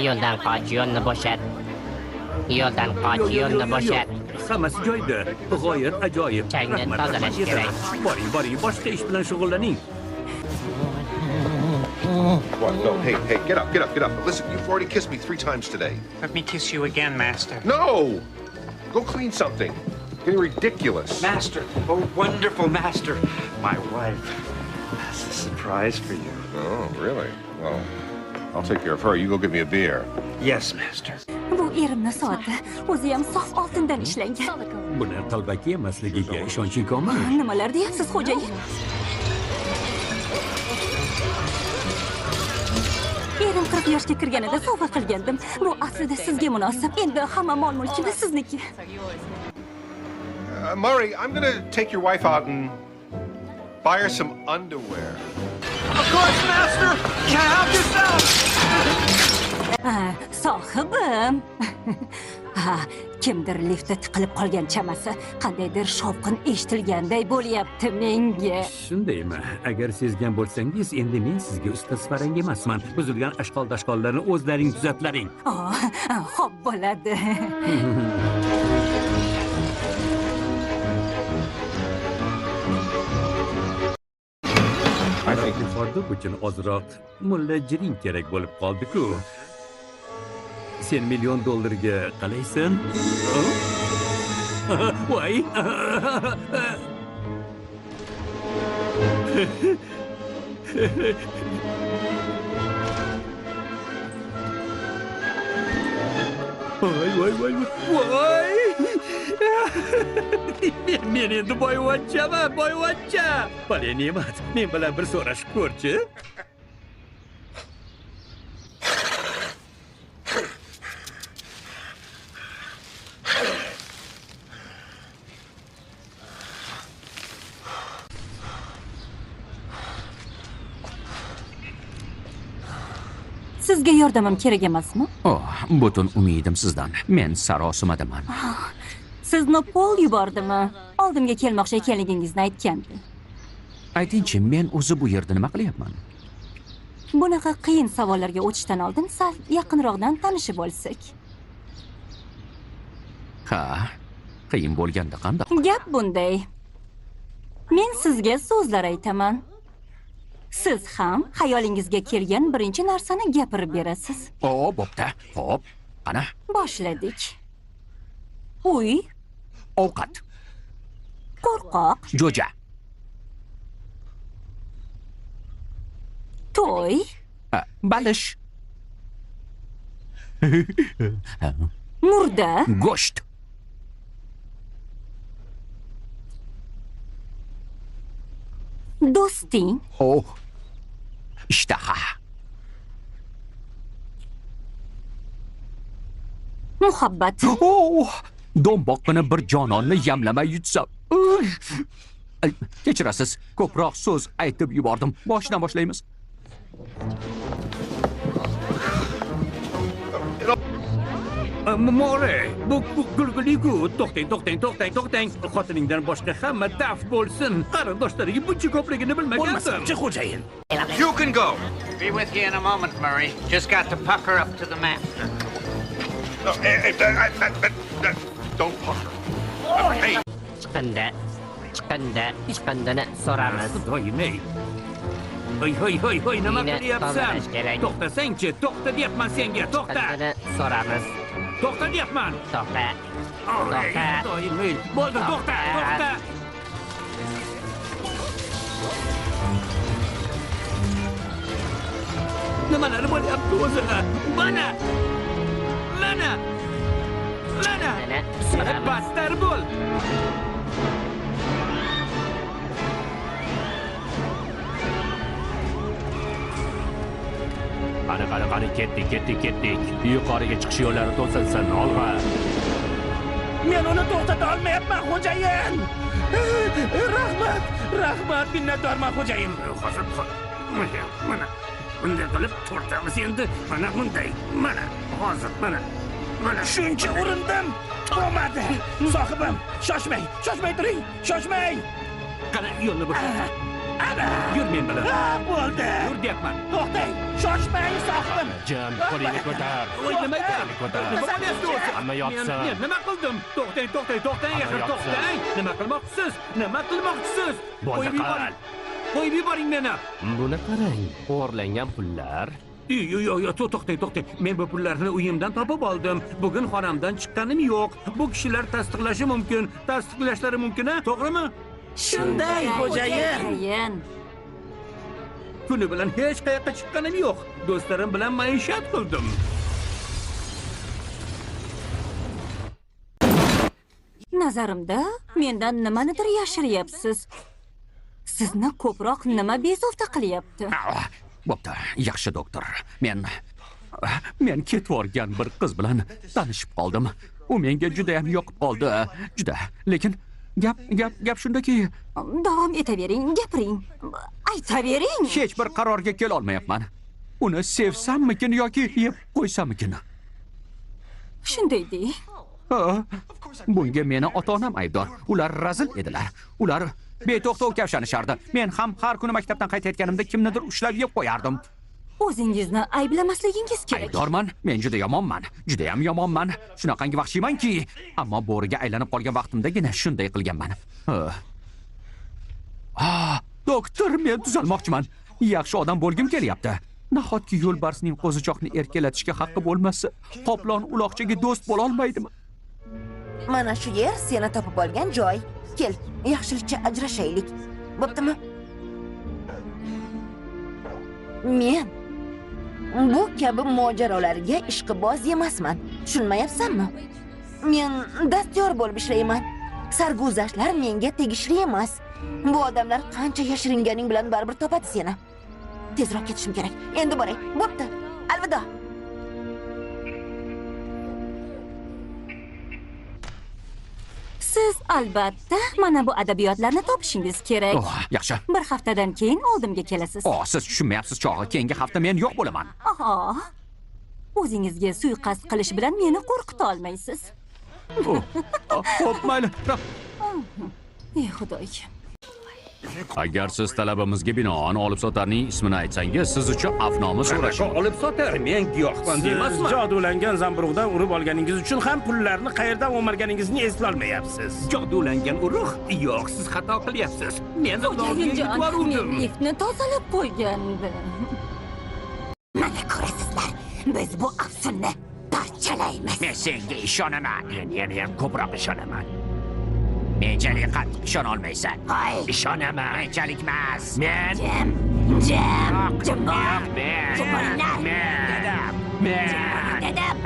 Yo'ldan qoch, yo'lni bo'shat. Yo'ldan qoch, yo'lni bo'shat. Hammasi joyida. G'oyat ajoyib. Changni tozalash kerak. Boring, boring, boshqa ish bilan shug'ullaning. What? No, hey, hey, get up, get up, get up. Listen, you've already kissed me 3 times today. Let me kiss you again, Master. No! Go clean something. Getting ridiculous. Master, oh, wonderful master. My wife has a surprise for you. Oh, really? Well, I'll take care of her. You go get me a beer. Yes, master. Bu erimni soati. O'zi ham sof oltindan ishlangan. Buni qalbaki emasligiga ishonching komil. Nimalar deyapsiz, xo'jayin? Erim 40 yoshga kirganida sovg'a qilgandim. Bu aslida sizga munosib. Endi hamma mol-mulkimiz sizniki. Murray, I'm going to take your wife out and buy her some underwear. Of course, master. Can't help yourself. Sohibim. Ha, kimdir liftda tiqilib qolgan chamasi. Qandaydir shovqin eshitilganday bo'lyapti menga. Shundaymi? Agar sezgan bo'lsangiz, endi men sizga ustaz farang emasman. Buzilgan ashqol-dashqollarni o'zlaring tuzatlaring. Xo'p bo'ladi. Hordiq uchun ozroq mullajiring kerak bo'lib qoldi-ku. Sen $1 million qalaysan? Voy! Voy, voy, voy, voy! Men endi boyvachchaman, boyvachcha! Bale ne'mat, men bilan bir so'rashib ko'rchi. Siz Sizga yordamim kerak emasmi? Oh, butun umidim sizdan. Men sarosimadaman. Sizni Pol yubordimi? Oldimga kelmoqchi ekanligingizni aytgandi. Aytingchi, men o'zi bu yerda nima qilyapman? Bunaqa qiyin savollarga o'tishdan oldin sal yaqinroqdan tanishib olsak. Ha, qiyin bo'lganda qandoq? Gap bunday. Men sizga so'zlar aytaman. Siz ham xayolingizga kelgan birinchi narsani gapirib berasiz. O, bo'pti. Xo'p, qani? Boshladik. Uy, ovqat, qo'rqoq, jo'ja, to'y, balish, murda, go'sht, do'sting, oh, ishtaha, muhabbat. Oh, do'mboqqina bir jononni yamlamay yutsam. Kechirasiz, ko'proq so'z aytib yubordim. Boshidan boshlaymiz. More, bu kulgili-ku. To'xtang, to'xtang, to'xtang, to'xtang. Xotiningdan boshqa hamma daf bo'lsin. Qarindoshlariga buncha ko'pligini bilmagandim. Bo'lmasa-chi, xo'jayin. You can go. Be with you in a moment, Murray. Just got to pucker up to the master. No, don't pucker. Hey. Chiqindi, chiqindi, chiqindini so'ramiz. Xudoyim, ey. Hoy, hoy, hoy, hoy, nima qilyapsan? To'xtasang-chi, to'xta deyapman senga, to'xta. Chiqindini so'ramiz. To'xta deyapman. To'xta. To'xta. Xudoyim, ey. Bo'ldi, to'xta, to'xta. Nimalar bo'lyapti o'zi? Mana. Mana. Mana. Seni battar bo'l. Qani, qani, qani, ketdik, ketdik, ketdik. Yuqoriga chiqish yo'llari to'silsin, olg'a. Men uni to'xtata olmayapman, xo'jayin. Rahmat, rahmat, minnatdorman, xo'jayin. Hozir mana bunday qilib tortamiz endi. Mana bunday, mana hozir, mana. Mana shuncha urindim, bo'lmadi. Sohibim, shoshmang, shoshmay turing, shoshmang. Qani, yo'lni bo'shat. Ana! Yur men bilan. Bo'ldi. Yur deyapman. To'xtang, shoshmang sohibim. Jim, qo'lingni ko'tar. Voy, nima aytaman? Ko'tar. Hamma yotsin. Men nima qildim? To'xtang, to'xtang, to'xtang, axir to'xtang. Nima qilmoqchisiz? Nima qilmoqchisiz? Bo'ldi, qil. Qo'yib yuboring meni. Buni qarang, o'g'irlangan pullar. Yo'q, yo'q, yo'q, to'xtang, to'xtang. Men bu pullarni uyimdan topib oldim. Bugun xonamdan chiqqanim yo'q. Bu kishilar tasdiqlashi mumkin. Tasdiqlashlari mumkin-a? To'g'rimi? Shunday, xo'jayin. Kuni bilan hech qayoqqa chiqqanim yo'q. Do'stlarim bilan maishat qildim. Nazarimda mendan nimanidir yashiryapsiz. Sizni ko'proq nima bezovta qilyapti? Bo'pti, yaxshi doktor. Men ketvorgan bir qiz bilan tanishib qoldim. U menga juda ham yoqib qoldi, juda. Lekin gap shundaki, davom etavering, gapiring. Aytavering. Hech bir qarorga kela olmayapman. Uni sevsammikin yoki yeb qo'ysammikin? Shunday deng. Bunga meni ota-onam aybdor. Ular razil edilar. Ular beto'xtov kavshanishardi. Men ham har kuni maktabdan qaytayotganimda kimnidir ushlab yeb qo'yardim. O'zingizni ayblamasligingiz kerak. Aybdorman, men juda yomonman. Juda ham yomonman. Shunaqangi vahshiymanki, ammo bo'riga aylanib qolgan vaqtimdagina shunday qilganman. Doktor, men tuzalmoqchiman. Yaxshi odam bo'lgim kelyapti. Nahotki yo'lbarsning qo'zichoqni erkalatishga haqqi bo'lmasa, qoplon uloqchaga do'st bo'la olmaydimi? Mana shu yer seni topib olgan joy. Kel, yaxshilikcha ajrashaylik. Bo'ptimi? Men bu kabi mojarolarga ishqiboz emasman. Tushunmayapsanmi? Men dastyor bo'lib ishlayman. Sarguzashtlar menga tegishli emas. Bu odamlar qancha yashiringaning bilan baribir topadi seni. Tezroq ketishim kerak. Endi boray. Bo'pti. Alvido. Siz albatta mana bu adabiyotlarni topishingiz kerak. Oh, yaxshi. Bir haftadan keyin oldimga kelasiz. Oh, siz tushunmayapsiz chog'i. Keyingi hafta men yo'q bo'laman. Oho. O'zingizga suiqasd qilish bilan meni qo'rqita olmaysiz. Xo'p, mayli. Ey Xudoyim. Agar siz talabimizga binoan olib-sotarning ismini aytsangiz, siz uchun afnoma so'rash. Olib-sotar, men giyohvand emasman. Siz jodulangan zamburug'dan urib olganingiz uchun ham pullarni qayerdan o'marganingizni eslolmayapsiz. Jodulangan urug'? Yo'q, siz xato qilyapsiz. Men men liftni tozalab qo'ygandim. Mana ko'rasizlar, biz bu afsunni parchalaymiz. Men senga ishonaman. Men yana ham ko'proq ishonaman. Menchalik qattiq ishona olmaysan. Hoy. Ishonaman. Menchalik emas. Men Jim. Jim. Jim bo'l. Men. Jim bo'linglar. Men dedim. Men. Dedim.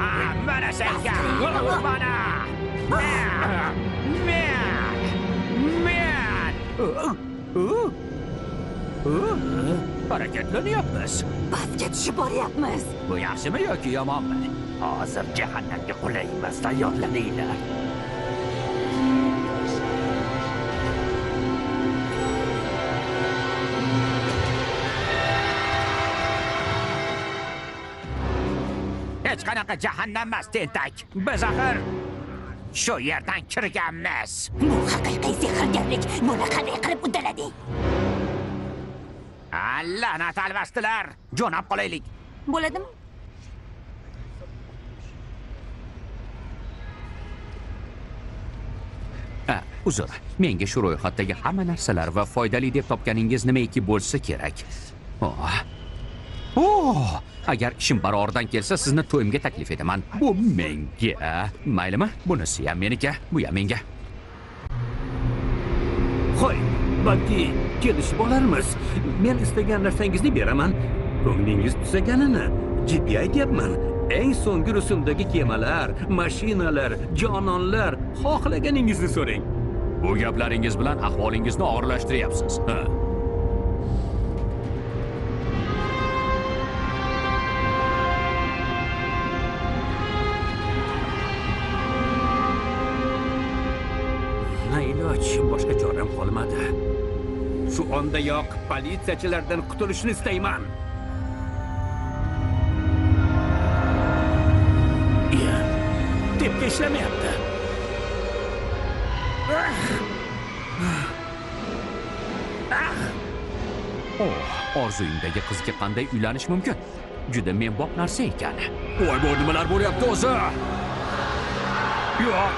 Mana senga. Mana. Men. Men. Harakatlanyapmiz. Pastga tushib boryapmiz. Bu yaxshimi yoki yomonmi? Hozir jahannamga qulaymiz, tayyorlaninglar. Hech qanaqa jahannam emas, tentak. Biz axir shu yerdan kirganmiz. Bu haqiqiy sehrgarlik. Buni qanday qilib uddalading? La'nat albastilar. Jo'nab qolaylik. Bo'ladimi? Uzr, menga shu ro'yxatdagi hamma narsalar va foydali deb topganingiz nimaiki bo'lsa kerak. Oh, agar ishim baroridan kelsa, sizni to'yimga taklif etaman. Bu menga. Maylimi? Bunisi ham meniki, bu ham menga. Qo'y, balki kelishib olarmiz. Men istagan narsangizni beraman. Ko'nglingiz tusaganini jiddiy aytyapman. Eng so'nggi rusumdagi kemalar, mashinalar, jononlar, xohlaganingizni so'rang. Bu gaplaringiz bilan ahvolingizni og'irlashtiryapsiz. Ha. Na iloj, boshqa choram qolmadi. Shu ondayoq politsiyachilardan qutulishni istayman. Iya, tepki ishlamayapti. Oh, orzuyimdagi qizga qanday uylanish mumkin? Juda menbop narsa ekan. Voy, bu nimalar bo'lyapti o'zi? Yo'q.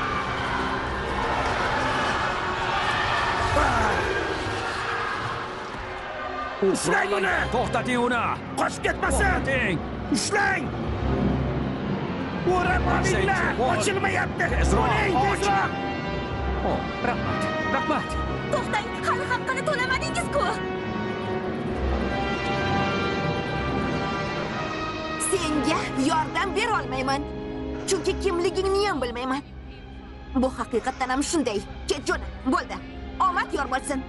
Ushlang uni! To'xtating uni! Qochib ketmasin! To'xtating! Ushlang! O'rab olinglar! Ochilmayapti! Tezroq! Tezroq! Oh, rahmat, rahmat! To'xtang, hali haqqini to'lamadingiz-ku! Senga yordam bera olmayman. Chunki kimligingni ham bilmayman. Bu haqiqatdan ham shunday. Ket jo'na, bo'ldi. Omad yor bo'lsin.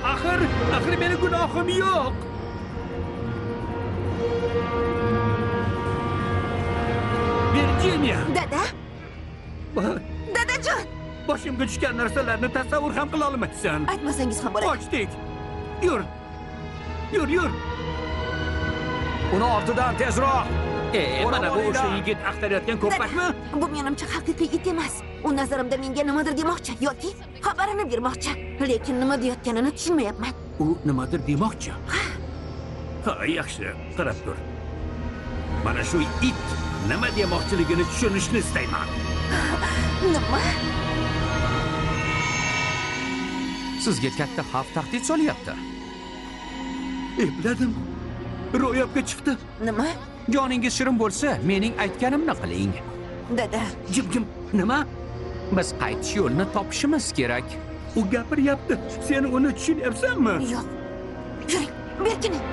Axir meni gunohim yo'q. Virginia! Dada! Dadajon! Boshimga tushgan narsalarni tasavvur ham qila olmaysan. Aytmasangiz ham bo'ladi. Qochdik. Yur. Yur, yur. Uni ortidan tezroq. Mana bu o'sha yigit axtarayotgan ko'pakmi? Bu menimcha haqiqiy it emas. U nazarimda menga nimadir demoqchi yoki xabarini bermoqchi. Lekin nima deyotganini tushunmayapman. U nimadir demoqchi. Ha, yaxshi, qarab tur. Mana shu it nima demoqchiligini tushunishni istayman. Nima? Sizga katta xavf tahdid solyapti. Epladim. Ro'yobga chiqdi. Nima? Joningiz shirin bo'lsa, mening aytganimni qiling. Dada. Jim, jim. Nima? Biz qaytish yo'lini topishimiz kerak. U gapiryapti. Sen uni tushunyapsanmi? Yo'q. Yuring, berkining.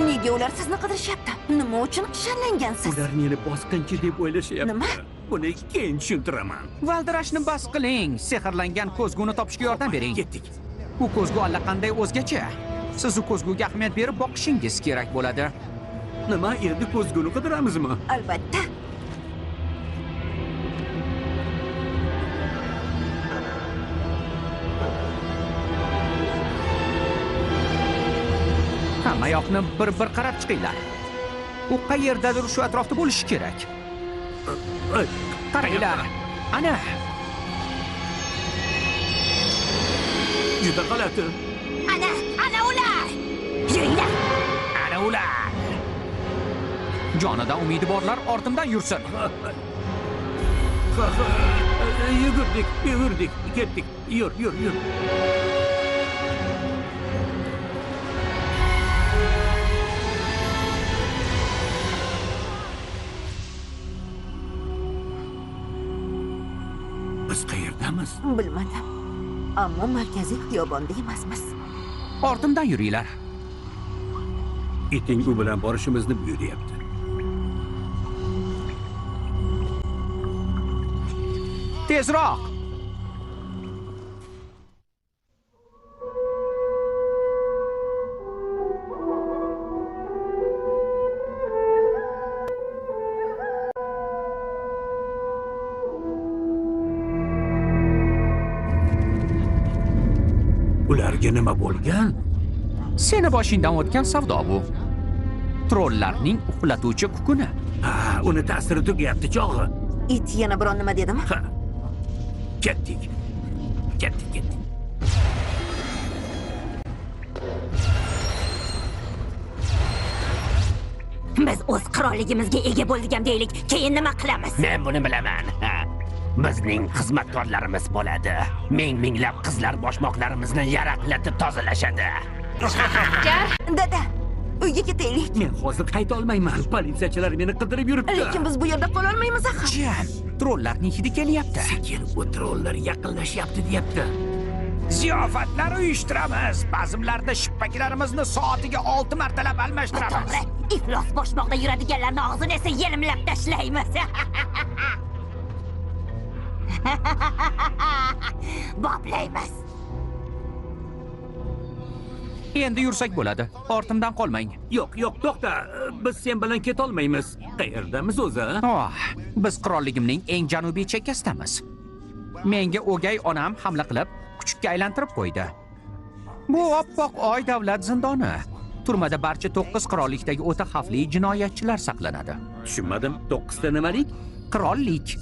Nega ular sizni qidirishyapti? Nima uchun kishanlangansiz? Ular meni bosqinchi deb o'ylashyapti. Nima? Buni keyin tushuntiraman. Valdirashni bas qiling. Sehrlangan ko'zguni topishga yordam bering. Ketdik. U ko'zgu allaqanday o'zgacha. Siz u ko'zguga ahamiyat berib boqishingiz kerak bo'ladi. Nima, endi ko'zguni qidiramizmi? Albatta. Hamma yoqni bir-bir qarab chiqinglar. U qayerdadir shu atrofda bo'lishi kerak. Qaranglar. Ana. Juda g'alati. Ana, ana ular. Yuringlar. Ana ular. Jonidan umidi borlar ortimdan yursin. Yugurdik, yugurdik, ketdik. Yur, yur, yur. Biz qayerdamiz? Bilmadim. Ammo markaziy xiyobonda emasmiz. Ortimdan yuringlar. Iting u bilan borishimizni buyuryapti. Tezroq! Ularga nima bo'lgan? Seni boshingdan o'tgan savdo bu. Trollarning uxlatuvchi kukuni. Ha, uni ta'siri tugayapti chog'i. It yana biron nima dedimi? Ha. Ketdik. Ketdik, ketdik. Biz o'z qirolligimizga ega bo'ldik ham deylik. Keyin nima qilamiz? Men buni bilaman. Bizning xizmatkorlarimiz bo'ladi. Ming-minglab qizlar boshmoqlarimizni yaraqlatib tozalashadi. Dada, uyga ketaylik. Men hozir qayta olmayman. Politsiyachilar meni qidirib yuribdi. Lekin biz bu yerda qola olmaymiz axir. Jim, trollarning hidi kelyapti. Sekin, u trollar yaqinlashyapti deyapti. Ziyofatlar uyushtiramiz. Bazmlarda shippaklarimizni soatiga 6 martalab almashtiramiz. To'g'ri, iflos boshmoqda yuradiganlarning og'zini esa yelimlab tashlaymiz. Boplaymiz. Endi yursak bo'ladi. Ortimdan qolmang. Yo'q, yo'q, to'xta. Biz sen bilan keta olmaymiz. Qayerdamiz o'zi? Oh, biz qirolligimning eng janubiy chekkasidamiz. Menga o'gay onam hamla qilib, kuchukka aylantirib qo'ydi. Bu oppoq oy davlat zindoni. Turmada barcha 9 qirollikdagi o'ta xavfli jinoyatchilar saqlanadi. Tushunmadim. 9 ta nimalik? Qirollik.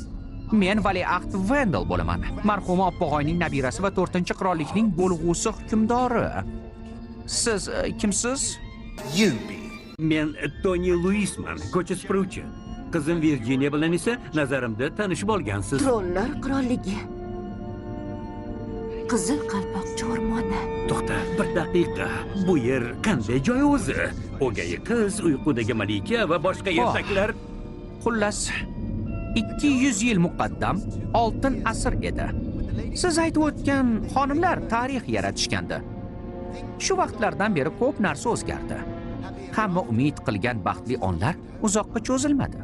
Men valiahd Vendel bo'laman. Marhuma oppoq oyning nabirasi va 4-qirollikning bo'lg'usi hukmdori. Siz kimsiz? Men Toni Luisman, ko'cha supuruvchi. Qizim Virjiniya bilan esa nazarimda tanishib olgansiz. Trollar qirolligi. Qizil qalpoqcha o'rmoni. To'xta, bir daqiqa. Bu yer qanday joy o'zi? O'gay qiz, uyqudagi malika va boshqa ertaklar. Xullas, 200 yil muqaddam oltin asr edi. Siz aytib o'tgan xonimlar tarix yaratishgandi. Shu vaqtlardan beri ko'p narsa o'zgardi. Hamma umid qilgan baxtli onlar uzoqqa cho'zilmadi.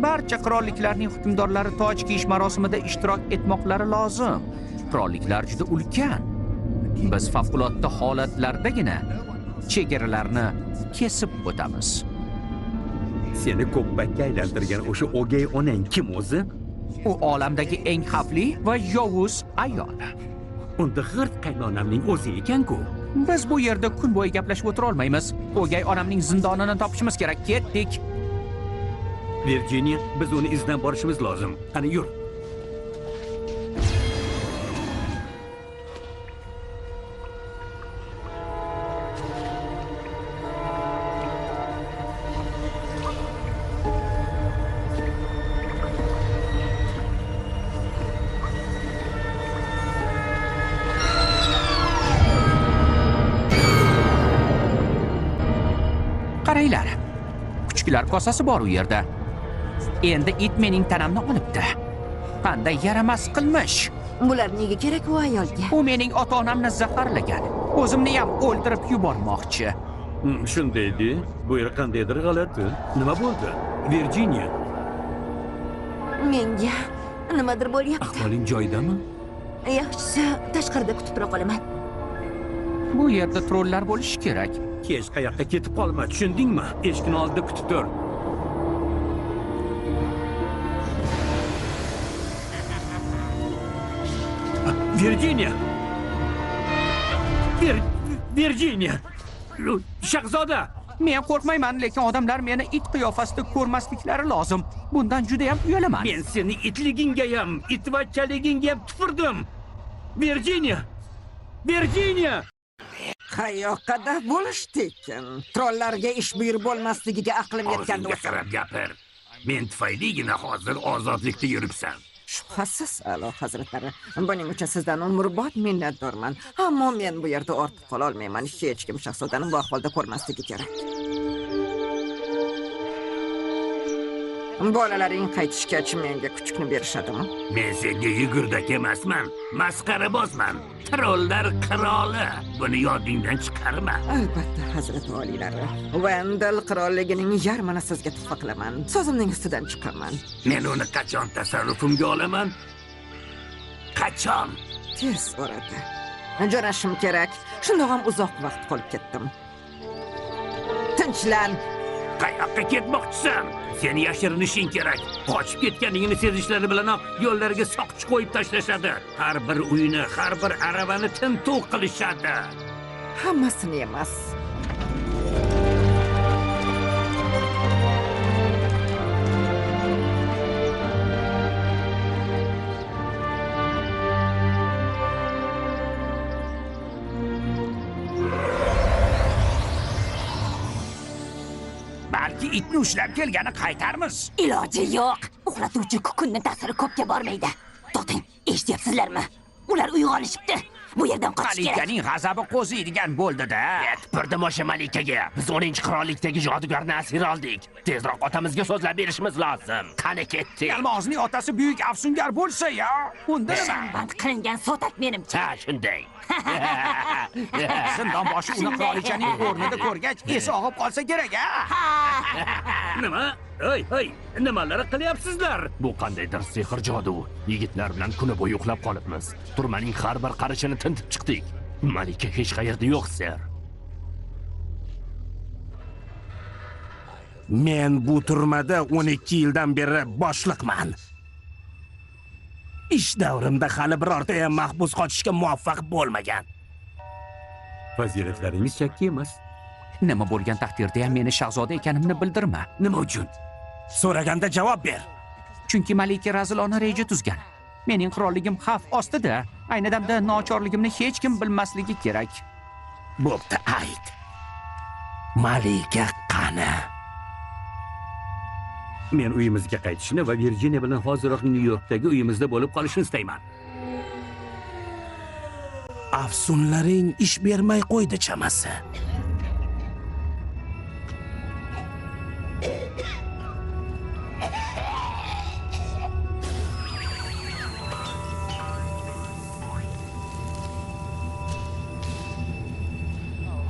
Barcha qirolliklarning hukmdorlari toj kiyish marosimida ishtirok etmoqlari lozim. Qirolliklar juda ulkan. Biz favqulodda holatlardagina chegaralarni kesib o'tamiz. Seni ko'ppakka aylantirgan o'sha o'gay onang kim o'zi? U olamdagi eng xavfli va yovuz ayol. Unda g'irt qaynonamning o'zi ekan-ku. Biz bu yerda kun bo'yi gaplashib o'tira olmaymiz. O'gay onamning zindonini topishimiz kerak. Ketdik. Virjiniya, biz uni izidan borishimiz lozim. Qani yur. Qaranglar. Kuchuklar kosasi bor u yerda. Endi it mening tanamni olibdi. Qanday yaramas qilmish. Bular nega kerak u ayolga? U mening ota-onamni zaharlagan. O'zimni ham o'ldirib yubormoqchi. Shunday de, bu yer qandaydir g'alati. Nima bo'ldi? Virjiniya. Menga nimadir bo'lyapti. Ahvoling joyidami? Yaxshisi, tashqarida kutib tura qolaman. Bu yerda trollar bo'lishi kerak. Hech qayoqqa ketib qolma, tushundingmi? Eshikni oldida kutib tur. Virjiniya! Virjiniya! Shahzoda! Men qo'rqmayman, lekin odamlar meni it qiyofasida ko'rmasliklari lozim. Bundan juda ham uyalaman. Men seni itligingga ham, itvachchaligingga ham tupurdim. Virginia! Virginia! Qayoqqa bo'lishdi ekan? Trollarga ish buyurib bo'lmasligiga aqlim yetganda o'zingga qarab gapir. Men tufayligina hozir ozodlikda yuribsan. Shubhasiz, A'lo hazratlari. Buning uchun sizdan umrbod minnatdorman. Ammo men bu yerda ortiq qola olmayman. Hech kim shahzodani bu ahvolda ko'rmasligi kerak. Bolalaring qaytishgach menga kuchukni berishadimi? Men senga yugurdak emasman, masxarabozman. Trollar qiroli. Buni yodingdan chiqarma. Albatta, hazrat oliylari. Vendel qirolligining yarmini sizga tuhfa qilaman. So'zimning ustidan chiqaman. Men uni qachon tasarrufimga olaman? Qachon? Tez orada. Jo'nashim kerak. Shundoq ham uzoq vaqt qolib ketdim. Tinchlan. Qayoqqa ketmoqchisan? Seni yashirinishing kerak. Qochib ketganingni sezishlari bilanoq yo'llarga soqchi qo'yib tashlashadi. Har bir uyni, har bir aravani tintuv qilishadi. Hammasini emas. Balki itni ushlab kelgani qaytarmiz. Iloji yo'q. Uxlatuvchi kukunni ta'siri ko'pga bormaydi. To'xtang, eshityapsizlarmi? Ular uyg'onishibdi. Bu yerdan qochish kerak. Malikaning g'azabi qo'ziydigan bo'ldi-da. Tupurdim o'sha malikaga. Biz 10-qirollikdagi jodugarni asir oldik. Tezroq otamizga so'zlab berishimiz lozim. Qani ketdik. Yalmog'izning otasi buyuk afsungar bo'lsa ya, unda nima? Band qilingan sotak menimcha. Ha, shunday. Zindon boshi uni qirolichaning o'rnida ko'rgach, esi og'ib qolsa kerak, ha? Nima? Ey, ey, nimalar qilyapsizlar? Bu qandaydir sehr jodu. Yigitlar bilan kuni bo'yi uxlab qolibmiz. Turmaning har bir qarishini tintib chiqdik. Malika hech qayerda yo'q, ser. Men bu turmada 12 yildan beri boshliqman. Ish davrimda hali birorta ham mahbus qochishga muvaffaq bo'lmagan. Fazilatlaringiz chakki emas. Nima bo'lgan taqdirda ham meni shahzoda ekanimni bildirma. Nima uchun? So'raganda javob ber. Chunki malika razilona reja tuzgan. Mening qirolligim xavf ostida. Ayni damda nochorligimni hech kim bilmasligi kerak. Bo'pti, ayt. Malika qani? Men uyimizga qaytishni va Virginia bilan hoziroq Nyu-Yorkdagi uyimizda bo'lib qolishni istayman. Afsunlaring ish bermay qo'ydi chamasi.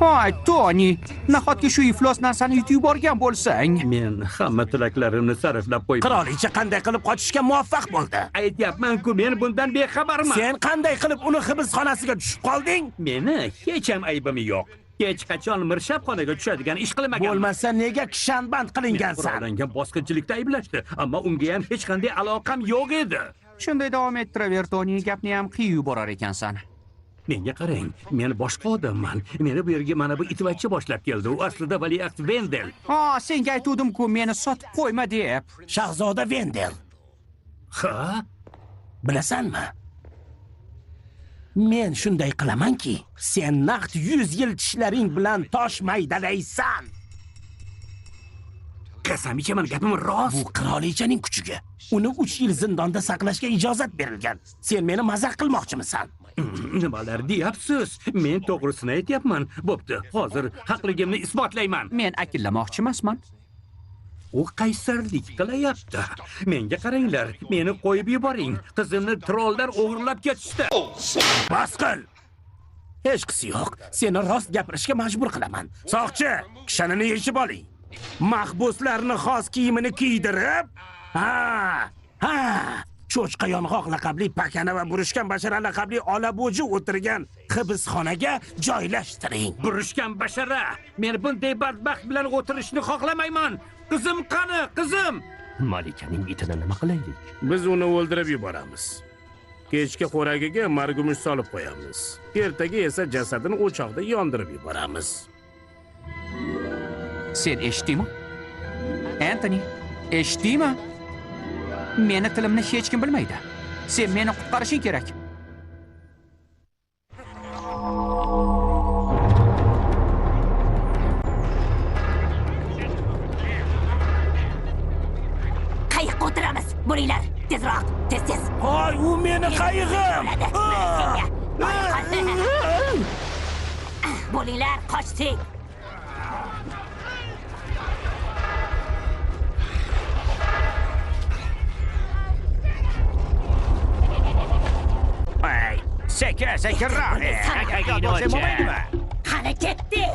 Hay, Toni, nahotki shu iflos narsani yutib yuborgan bo'lsang? Men hamma tilaklarimni sarflab qo'ydim. Qirolicha qanday qilib qochishga muvaffaq bo'ldi? Aytyapman-ku, men bundan bexabarman. Sen qanday qilib uni hibsxonasiga tushib qolding? Meni hech ham aybim yo'q. Hech qachon mirshabxonaga tushadigan ish qilmaganman. Bo'lmasa nega kishanband qilingansan? Qurollangan bosqinchilikda ayblashdi, ammo unga ham hech qanday aloqam yo'q edi. Shunday davom ettiraver, Toni, gapni ham qiyib yuborar ekansan. Menga qarang, men boshqa odamman. Meni bu yerga mana bu itvachcha boshlab keldi. U aslida valiahd Vendel. Ha, senga aytuvdim-ku, meni sotib qo'yma deb. Shahzoda Vendel. Ha? Bilasanmi? Men shunday qilamanki, sen naqd 100 yil tishlaring bilan tosh maydalaysan. Qasam ichaman, gapim rost. Bu qirolichaning kuchiga. Uni 3 yil zindonda saqlashga ijozat berilgan. Sen meni mazax qilmoqchimisan? Nimalar deyapsiz? Men to'g'risini aytyapman. Bo'pti, hozir haqligimni isbotlayman. Men akillamoqchi emasman. U qaysarlik qilayapti. Menga qaranglar, meni qo'yib yuboring. Qizimni trollar o'g'irlab ketishdi. Bas qil. Hechqisi yo'q. Seni rost gapirishga majbur qilaman. Soqchi, kishanini yechib oling. Mahbuslarni xos kiyimini kiydirib, ha, ha, cho'chqa yong'oq laqabli pakana va burishgan bashara laqabli olabo'ji o'tirgan hibsxonaga joylashtiring. Burishgan bashara, men bunday badbaxt bilan o'tirishni xohlamayman. Qizim qani, qizim? Malikaning itini nima qilaylik? Biz uni o'ldirib yuboramiz. Kechki xo'ragiga margumush solib qo'yamiz. Ertaga esa jasadini o'choqda yondirib yuboramiz. Sen eshitdingmi? Anthony, eshitdingmi? Meni tilimni hech kim bilmaydi. Sen meni qutqarishing kerak. Qayiqqa o'tiramiz. Bo'linglar, tezroq, tez-tez. Voy, u meni qayig'im! Bo'linglar, qochdik. Ay, sekin, sekinroq. Bo'lmaydimi? Qani ketdik?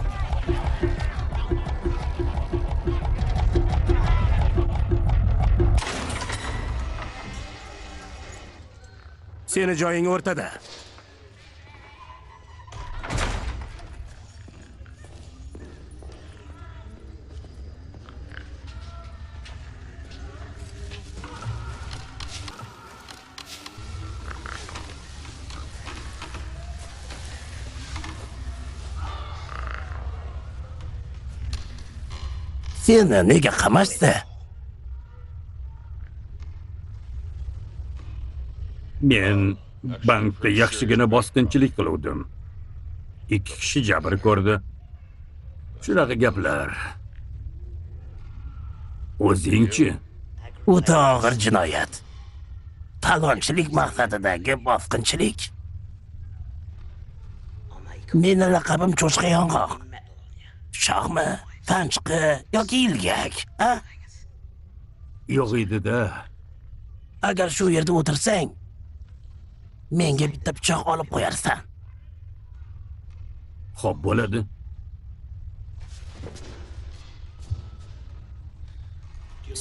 Seni joying o'rtada. Seni nega qamashdi? Men bankda yaxshigina bosqinchilik qiluvdim. 2 kishi jabr ko'rdi. Shunaqa gaplar. O'zingchi? O'ta og'ir jinoyat. Talonchilik maqsadidagi bosqinchilik. Meni laqabim cho'chqa yong'oq. Shoxmi, tanchqi yoki ilgak, a? Yo'q edi-da. Agar shu yerda o'tirsang, menga bitta pichoq olib qo'yarsan. Xo'p, bo'ladi.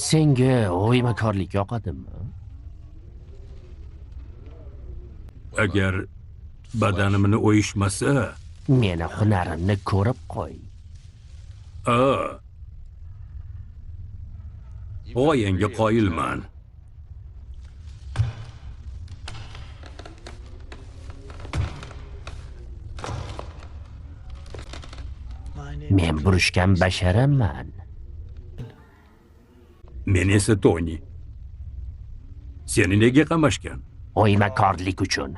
Senga o'ymakorlik yoqadimi? Agar badanimni o'yishmasa, meni hunarimni ko'rib qo'y. G'oyangga qoyilman. Men burishgan basharaman. Men esa Toni. Seni nega qamashgan? O'ymakorlik uchun.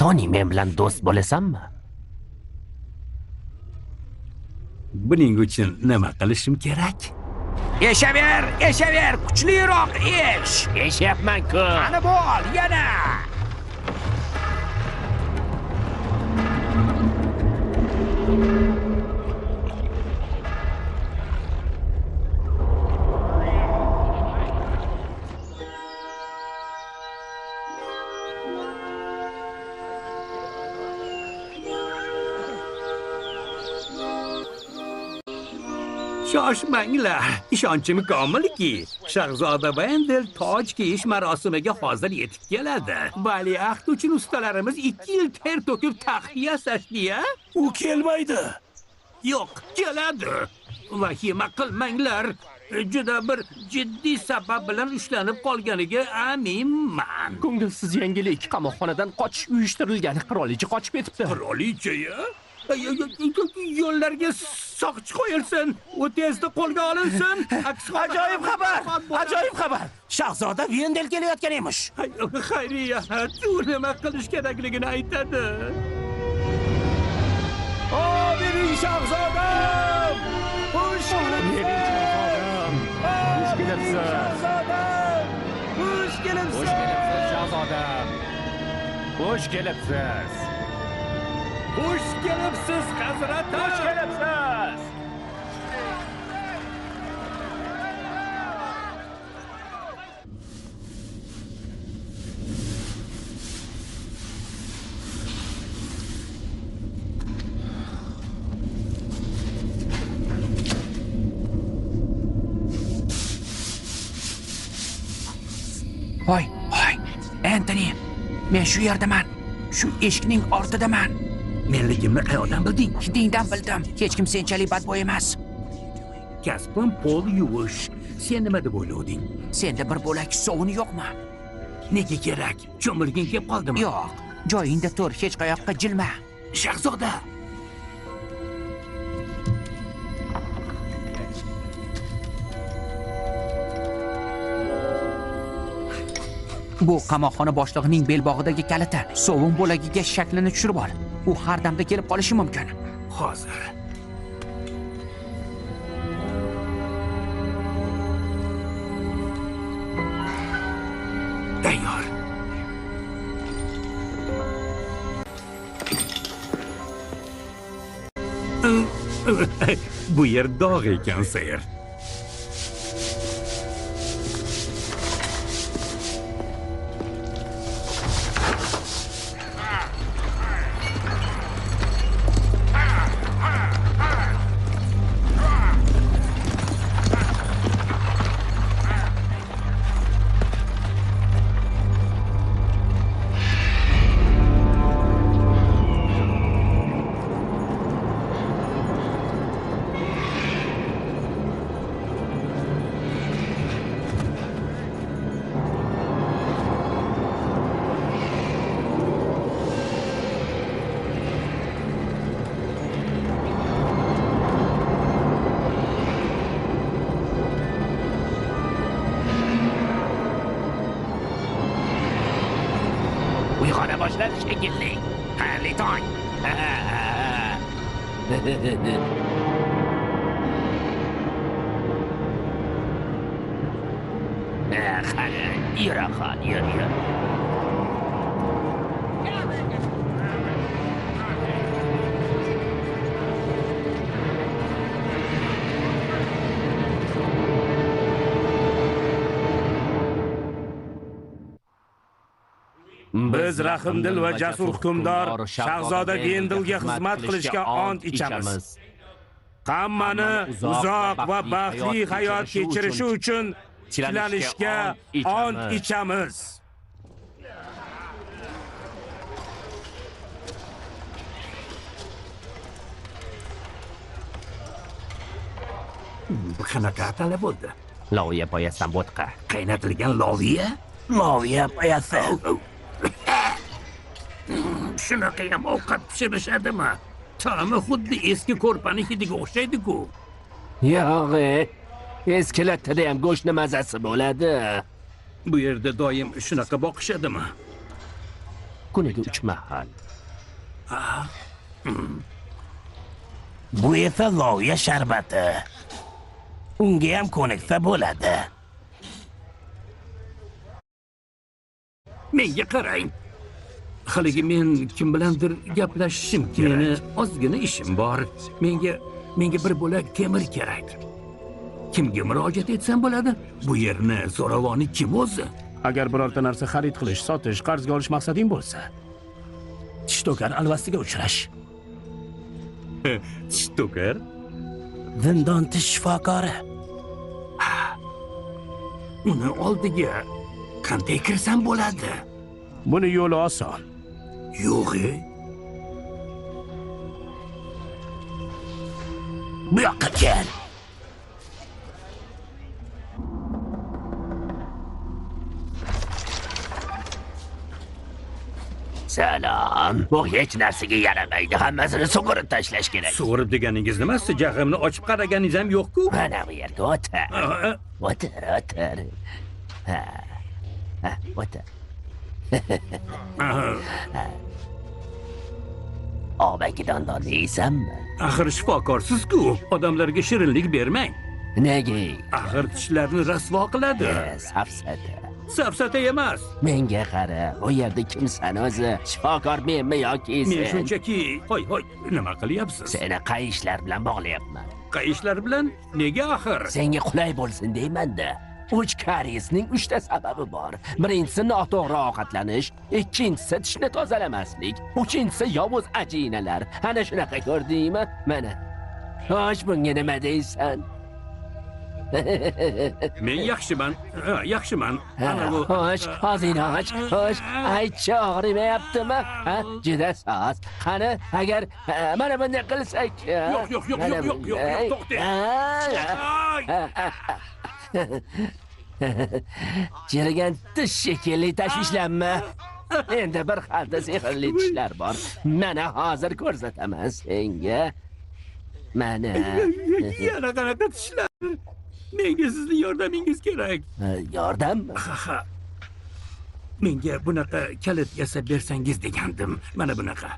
Toni, men bilan do'st bo'lasanmi? Buning uchun nima qilishim kerak? Eshaver, eshaver, kuchliroq esh. Eshyapman-ku. Qani bo'l, yana. Shoshmanglar, ishonchim komilki, Shahzoda Vendel toj kiyish marosimiga hozir yetib keladi. Valiahd uchun ustalarimiz 2 yil ter to'kib taxt yasashdi-ya? U kelmaydi. Yo'q, keladi. Vahima qilmanglar. Juda bir jiddiy sabab bilan ushlanib qolganiga aminman. Ko'ngilsiz yangilik, qamoqxonadan qochish uyushtirilgan. Qirolicha qochib ketibdi. Qirolicha-ya? Yo'llarga soqchi qo'yilsin, u tezda qo'lga olinsin. Ajoyib xabar! Ajoyib xabar! Shahzoda Vendel kelayotgan emish. Xayriyat, u nima qilish kerakligini aytadi. O, mening shahzodam! Xush kelibsiz! Shahzodam! Xush kelibsiz! Xush kelibsiz, shahzodam! Xush kelibsiz! Xush kelibsiz, hazratim! Xush kelibsiz! Voy, voy, Anthony, men shu yerdaman. Shu eshikning ortidaman. Menligimni qayoqdan bilding? Hidingdan bildim. Hech kim senchalik badbo'y emas. Kasbim pol yuvish. Sen nima deb o'ylading? Senda bir bo'lak sovun yo'qmi? Nega kerak? Cho'milging kelib qoldimi? Yo'q. Joyingda tur, hech qayoqqa jilma. Shahzoda! Bu qamoqxona boshlig'ining belbog'idagi kaliti. Sovun bo'lagiga shaklini tushirib ol. U har damda kelib qolishi mumkin. Hozir. Tayyor. Bu yer dog' ekan, ser. Uyg'ona boshladi shekilli. Xayrli tong. Qani, yura qol, yur, yur. Biz rahimdil va jasur hukmdor Shahzoda Vendelga xizmat qilishga ont ichamiz. Hammani uzoq va baxtli hayot kechirishi uchun tiklanishga ont ichamiz. Bu qanaqa atala bo'ldi? Loviya poyasidan bo'tqa. Qaynatilgan loviya? Loviya poyasi. Shunaqa ham ovqat pishirishadimi? Ta'mi xuddi eski ko'rpani hidiga o'xshaydi-ku. Yo'q, eski lattada ham go'shtni mazasi bo'ladi. Bu yerda doim shunaqa boqishadimi? Kuniga 3 mahal. Bu esa loviya sharbati. Unga ham ko'niksa bo'ladi. Menga qarang. Haligi men kim bilandir gaplashishim kerak. Meni ozgina ishim bor. Menga bir bo'lak temir kerak. Kimga murojaat etsam bo'ladi? Bu yerni zo'ravoni kim o'zi? Agar birorta narsa xarid qilish, sotish, qarzga olish maqsading bo'lsa, tish to'kar alvastiga uchrash. Tish to'kar? Zindon tish shifokori. Uni oldiga qanday kirsam bo'ladi? Buni yo'li oson. Yo'q. Bu yoqqa kel. Salom. Bu hech narsaga yaramaydi. Hammasini sug'urib tashlash kerak. Sug'urib deganingiz nimasi? Jag'imni ochib qaraganingiz ham yo'q-ku. Mana bu yerga o'tir. O'tir, o'tir. Ha. Ha, o'tir. Obaki dondonni yeysanmi? Axir shifokorsiz-ku. Odamlarga shirinlik bermang. Nega? Axir tishlarni rasvo qiladi. Safsata. Safsata emas. Menga qara, bu yerda kimsan o'zi? Shifokor menmi yoki sen? Men shunchaki, hoy hoy, nima qilyapsiz? Seni qayishlar bilan bog'layapman. Qayishlar bilan? Nega axir? Senga qulay bo'lsin deyman-da. 3 kariesning 3 ta sababi bor. Birinchisi noto'g'ri ovqatlanish, ikkinchisi tishni tozalamaslik, uchinchisi yovuz ajinalar. Ana shunaqa ko'rdingmi? Mana. Xo'sh, bunga nima deysan? Men yaxshiman, yaxshiman. Ana bu. Xo'sh, og'zingni och. Xo'sh, aytchi, og'rimayaptimi? Ha, juda soz. Qani, agar mana bunday qilsak. Yo'q, yo'q, yo'q, yo'q, yo'q, yo'q, to'xtang. Chirigan tish shekilli tashvishlanma. Endi bir xalta sehrli tishlar bor. Mana hozir ko'rsataman senga. Mana. Yana qanaqa tishlar? Menga sizning yordamingiz kerak. Yordammi? Ha. Menga bunaqa kalit yasab bersangiz degandim. Mana bunaqa.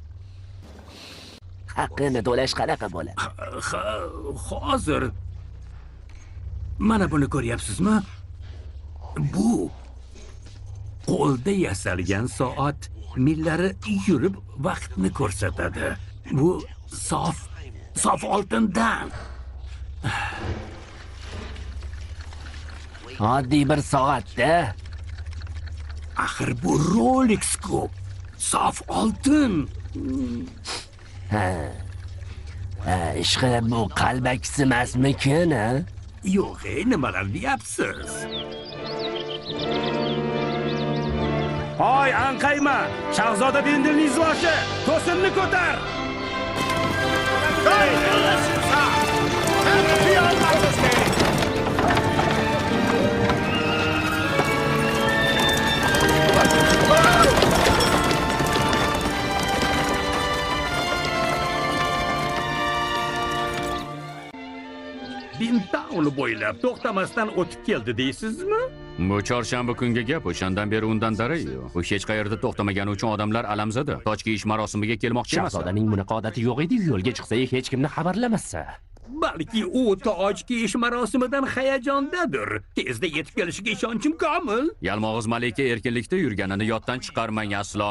Haqqini to'lash qanaqa bo'ladi? Hozir. Mana buni ko'ryapsizmi? Bu qo'lda yasalgan soat, millari yurib vaqtni ko'rsatadi. Bu sof oltindan. Oddiy bir soatda. Axir bu Rolex-ku. Sof oltin. Ha. Ishqilib bu qalbakisi emasmikin, ha? Yo'q, nimalar deyapsiz? Hoy, anqayma! Shahzoda Vendelning izvoshi! To'sinni ko'tar! Bintaun bo'ylab to'xtamasdan o'tib keldi deysizmi? Bu chorshanba kungi gap, o'shandan beri undan darak yo'q. U hech qayerda to'xtamagani uchun odamlar alamzada. Toj kiyish marosimiga kelmoqchi emas. Shahzodaning bunaqa odati yo'q edi, yo'lga chiqsa hech kimni xabarlamasa. Balki u toj kiyish marosimidan hayajondadir. Tezda yetib kelishiga ishonchim komil. Yalmog'iz malika erkinlikda yurganini yoddan chiqarmang aslo.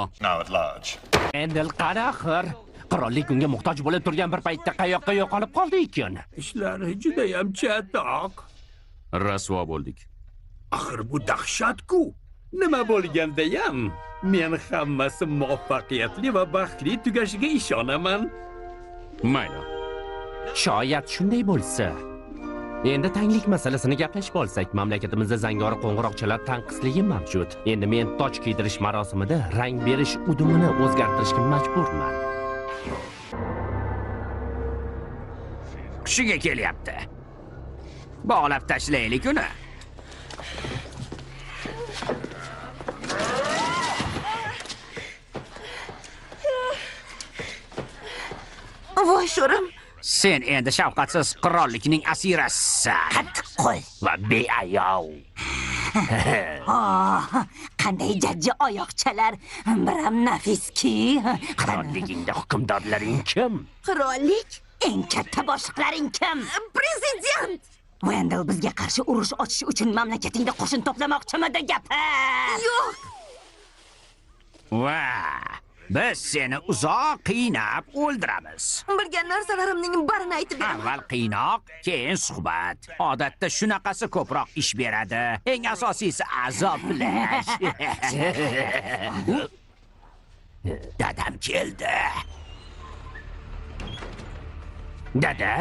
Endel qani axir? Qirollik unga muhtoj bo'lib turgan bir paytda qayoqqa yo'qolib qoldi ekan? Ishlar juda ham chatoq. Rasvo bo'ldik. Axir bu dahshat-ku. Nima bo'lganda-ham, men hammasi muvaffaqiyatli va baxtli tugashiga ishonaman. Mayli. Shoyat shunday bo'lsa. Endi tanglik masalasini gaplashib olsak, mamlakatimizda zangori qo'ng'iroqchalar tanqisligi mavjud. Endi men toj kiydirish marosimida rang berish udumini o'zgartirishga majburman. Hushiga kelyapti. Bog'lab tashlaylik uni. Voy sho'rim. Sen endi shafqatsiz qirollikning asirasisan. Qattiq qo'l va beayov. Qanday jajji oyoqchalar, biram nafiski. Qirolligingda hukmdorlaring kim? Qirollik? Eng katta boshliqlaring kim? Prezident. Wendell bizga qarshi urush ochish uchun mamlakatingda qo'shin to'plamoqchimidi gapir? Yo'q. Va biz seni uzoq qiynab o'ldiramiz. Bilgan narsalarimning barini aytib beraman. Avval qiynoq, keyin suhbat. Odatda shunaqasi ko'proq ish beradi. Eng asosiysi azoblash. Dadam keldi. Dada,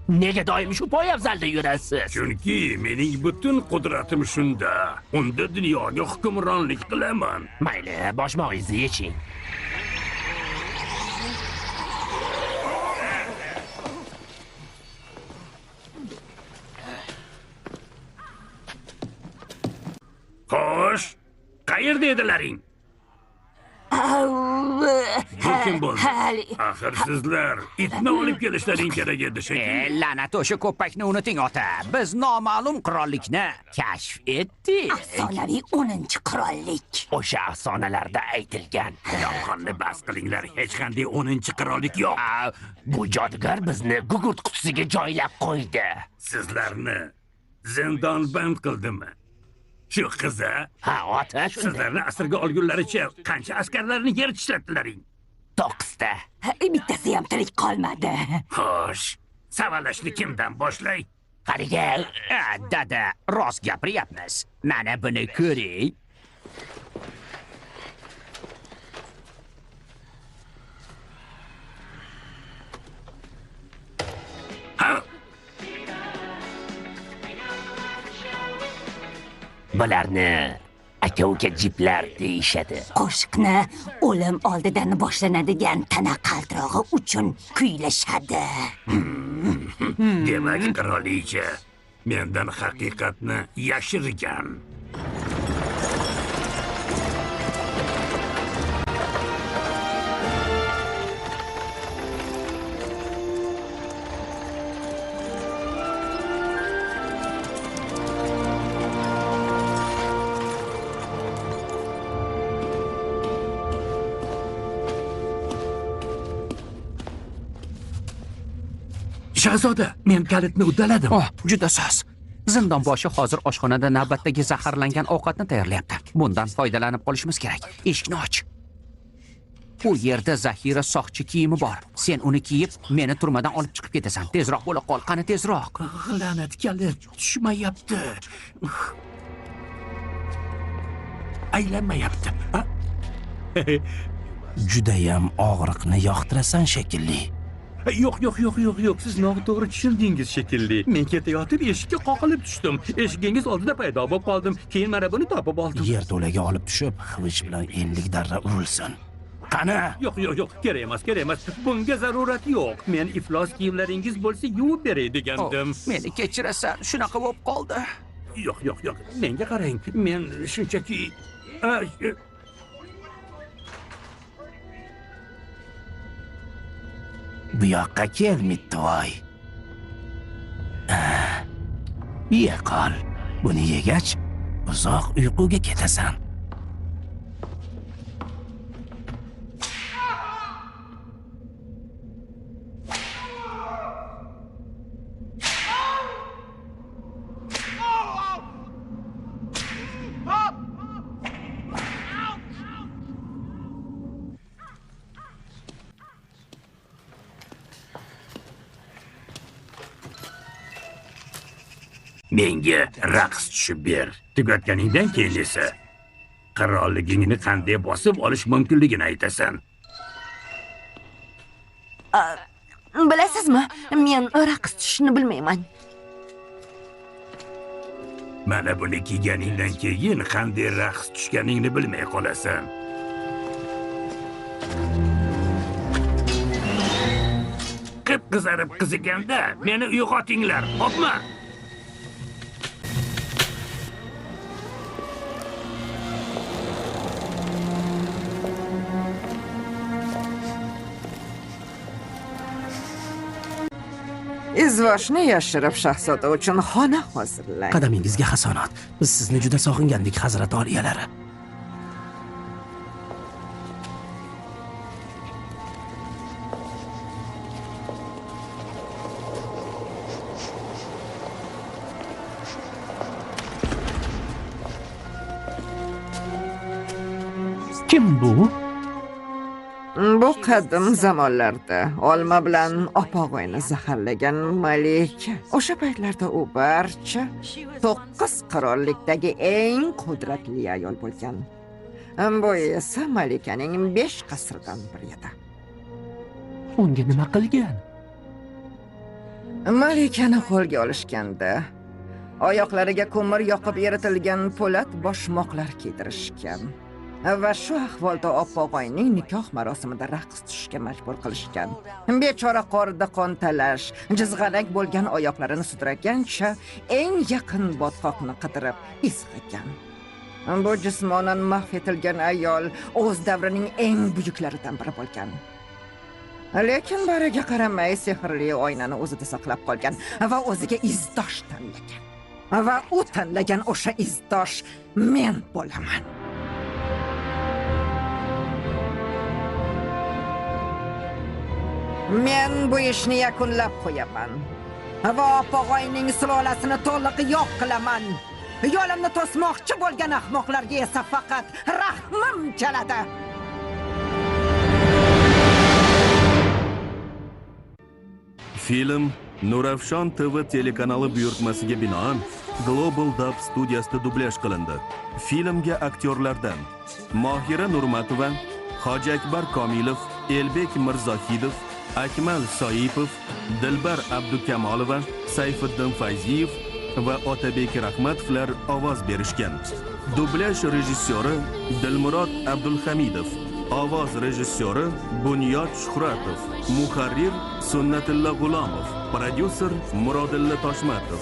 nega doim shu poyabzalda yurasiz? Chunki mening butun qudratim shunda. Unda dunyoga hukmronlik qilaman. Mayli, boshmog'ingizni yeching. Xo'sh, qayerda edilaring? Bu kim bo'ldi? Axir sizlar itni olib kelishlaring kerak edi shekilli. La'nat o'sha ko'pakni unuting ota. Biz noma'lum qirollikni kashf etdik. Afsonaviy 10-qirollik. O'sha afsonalarda aytilgan. Yolg'onni bas qilinglar, hech qanday 10-qirollik yo'q. Bu jodugar bizni gugurt qutisiga joylab qo'ydi. Sizlarni zindonband qildimi? Shu qizi? Ha, ota, shunday. Sizlarni asirga olgunlaricha qancha askarlarni yer tishlatdilaring? 9 ta. Bittasi ham tirik qolmadi. Xo'sh, savalashni kimdan boshlay? Haligi, dada, rost gapiryapmiz. Mana buni ko'ring. Ha? Bularni aka-uka jiplar deyishadi. Qo'shiqni o'lim oldidan boshlanadigan tana qaltirog'i uchun kuylashadi. Demak, qirolicha mendan haqiqatni yashirgan. Shahzoda, men kalitni uddaladim. Oh, juda soz. Zindonboshi hozir oshxonada navbatdagi zaharlangan ovqatni tayyorlayapti. Bundan foydalanib qolishimiz kerak. Eshikni och. U yerda zaxira soqchi kiyimi bor. Sen uni kiyib, meni turmadan olib chiqib ketasan. Tezroq bo'la qol, qani tezroq. La'nat, kalit tushmayapti. Aylanmayapti. Judayam og'riqni yoqtirasan shekilli. Yo'q, yo'q, yo'q, yo'q, yo'q. Siz noto'g'ri tushundingiz shekilli. Men ketayotib eshikka qoqilib tushdim. Eshigingiz oldida paydo bo'lib qoldim. Keyin mana buni topib oldim. Yerto'laga olib tushib, xivich bilan enlik darra urilsin. Qani? Yo'q, yo'q, yo'q, kerak emas, kerak emas. Bunga zarurat yo'q. Men iflos kiyimlaringiz bo'lsa yuvib beray degandim. Meni kechirasan, shunaqa bo'lib qoldi. Yo'q, yo'q, yo'q. Menga qarang. Men shunchaki Bu yoqqa kel, Mittivoy. Ye qol. Buni yegach uzoq uyquga ketasan. Menga raqs tushib ber. Tugatganingdan keyin esa qirolligingni qanday bosib olish mumkinligini aytasan. Bilasizmi, men raqs tushishni bilmayman. Mana buni kiyganingdan keyin qanday raqs tushganingni bilmay qolasan. Qip-qizarib qiziganda meni uyg'otinglar, xo'pmi? Izvoshni yashirib shahzoda uchun xona hozirlang. Qadamingizga hasonat. Biz sizni juda sog'ingandik, Hazrat oliyalari. Kim bu? Bu qadim zamonlarda olma bilan opog'oyni zaharlagan malika. O'sha paytlarda u barcha 9 qirollikdagi eng qudratli ayol bo'lgan. Bu esa malikaning 5 qasridan biri edi. Unga nima qilgan? Malikani qo'lga olishganda oyoqlariga ko'mir yoqib eritilgan po'lat boshmoqlar kiydirishgan. Va shu ahvolda opog'oyning nikoh marosimida raqs tushishga majbur qilishgan. Bechora qorda qon talash, jizg'alak bo'lgan oyoqlarini sudragancha eng yaqin botqoqni qidirib izg'igan. Bu jismonan mahv etilgan ayol o'z davrining eng buyuklaridan biri bo'lgan. Lekin bariga qaramay sehrli oynani o'zida saqlab qolgan va o'ziga izdosh tanlagan. Va u tanlagan o'sha izdosh men bo'laman. Men bu ishni yakunlab qo'yaman va opog'oyning sulolasini to'liq yo'q qilaman. Yo'limni to'smoqchi bo'lgan ahmoqlarga esa faqat rahmim keladi. Film Nurafshon TV telekanali buyurtmasiga binoan Global Dub studiyasida dublyaj qilindi. Filmga aktyorlardan Mohira Nurmatova, Hoji Akbar Komilov, Elbek Mirzohidov, Akmal Soipov, Dilbar Abdukamolova, Sayfiddin Fayziyev va Otabek Rahmatovlar ovoz berishgan. Dublyaj rejissyori Dilmurod Abdulhamidov, ovoz rejissyori Bunyod Shuhratov, muharrir Sunnatilla G'ulomov, prodyuser Murodilla Toshmatov.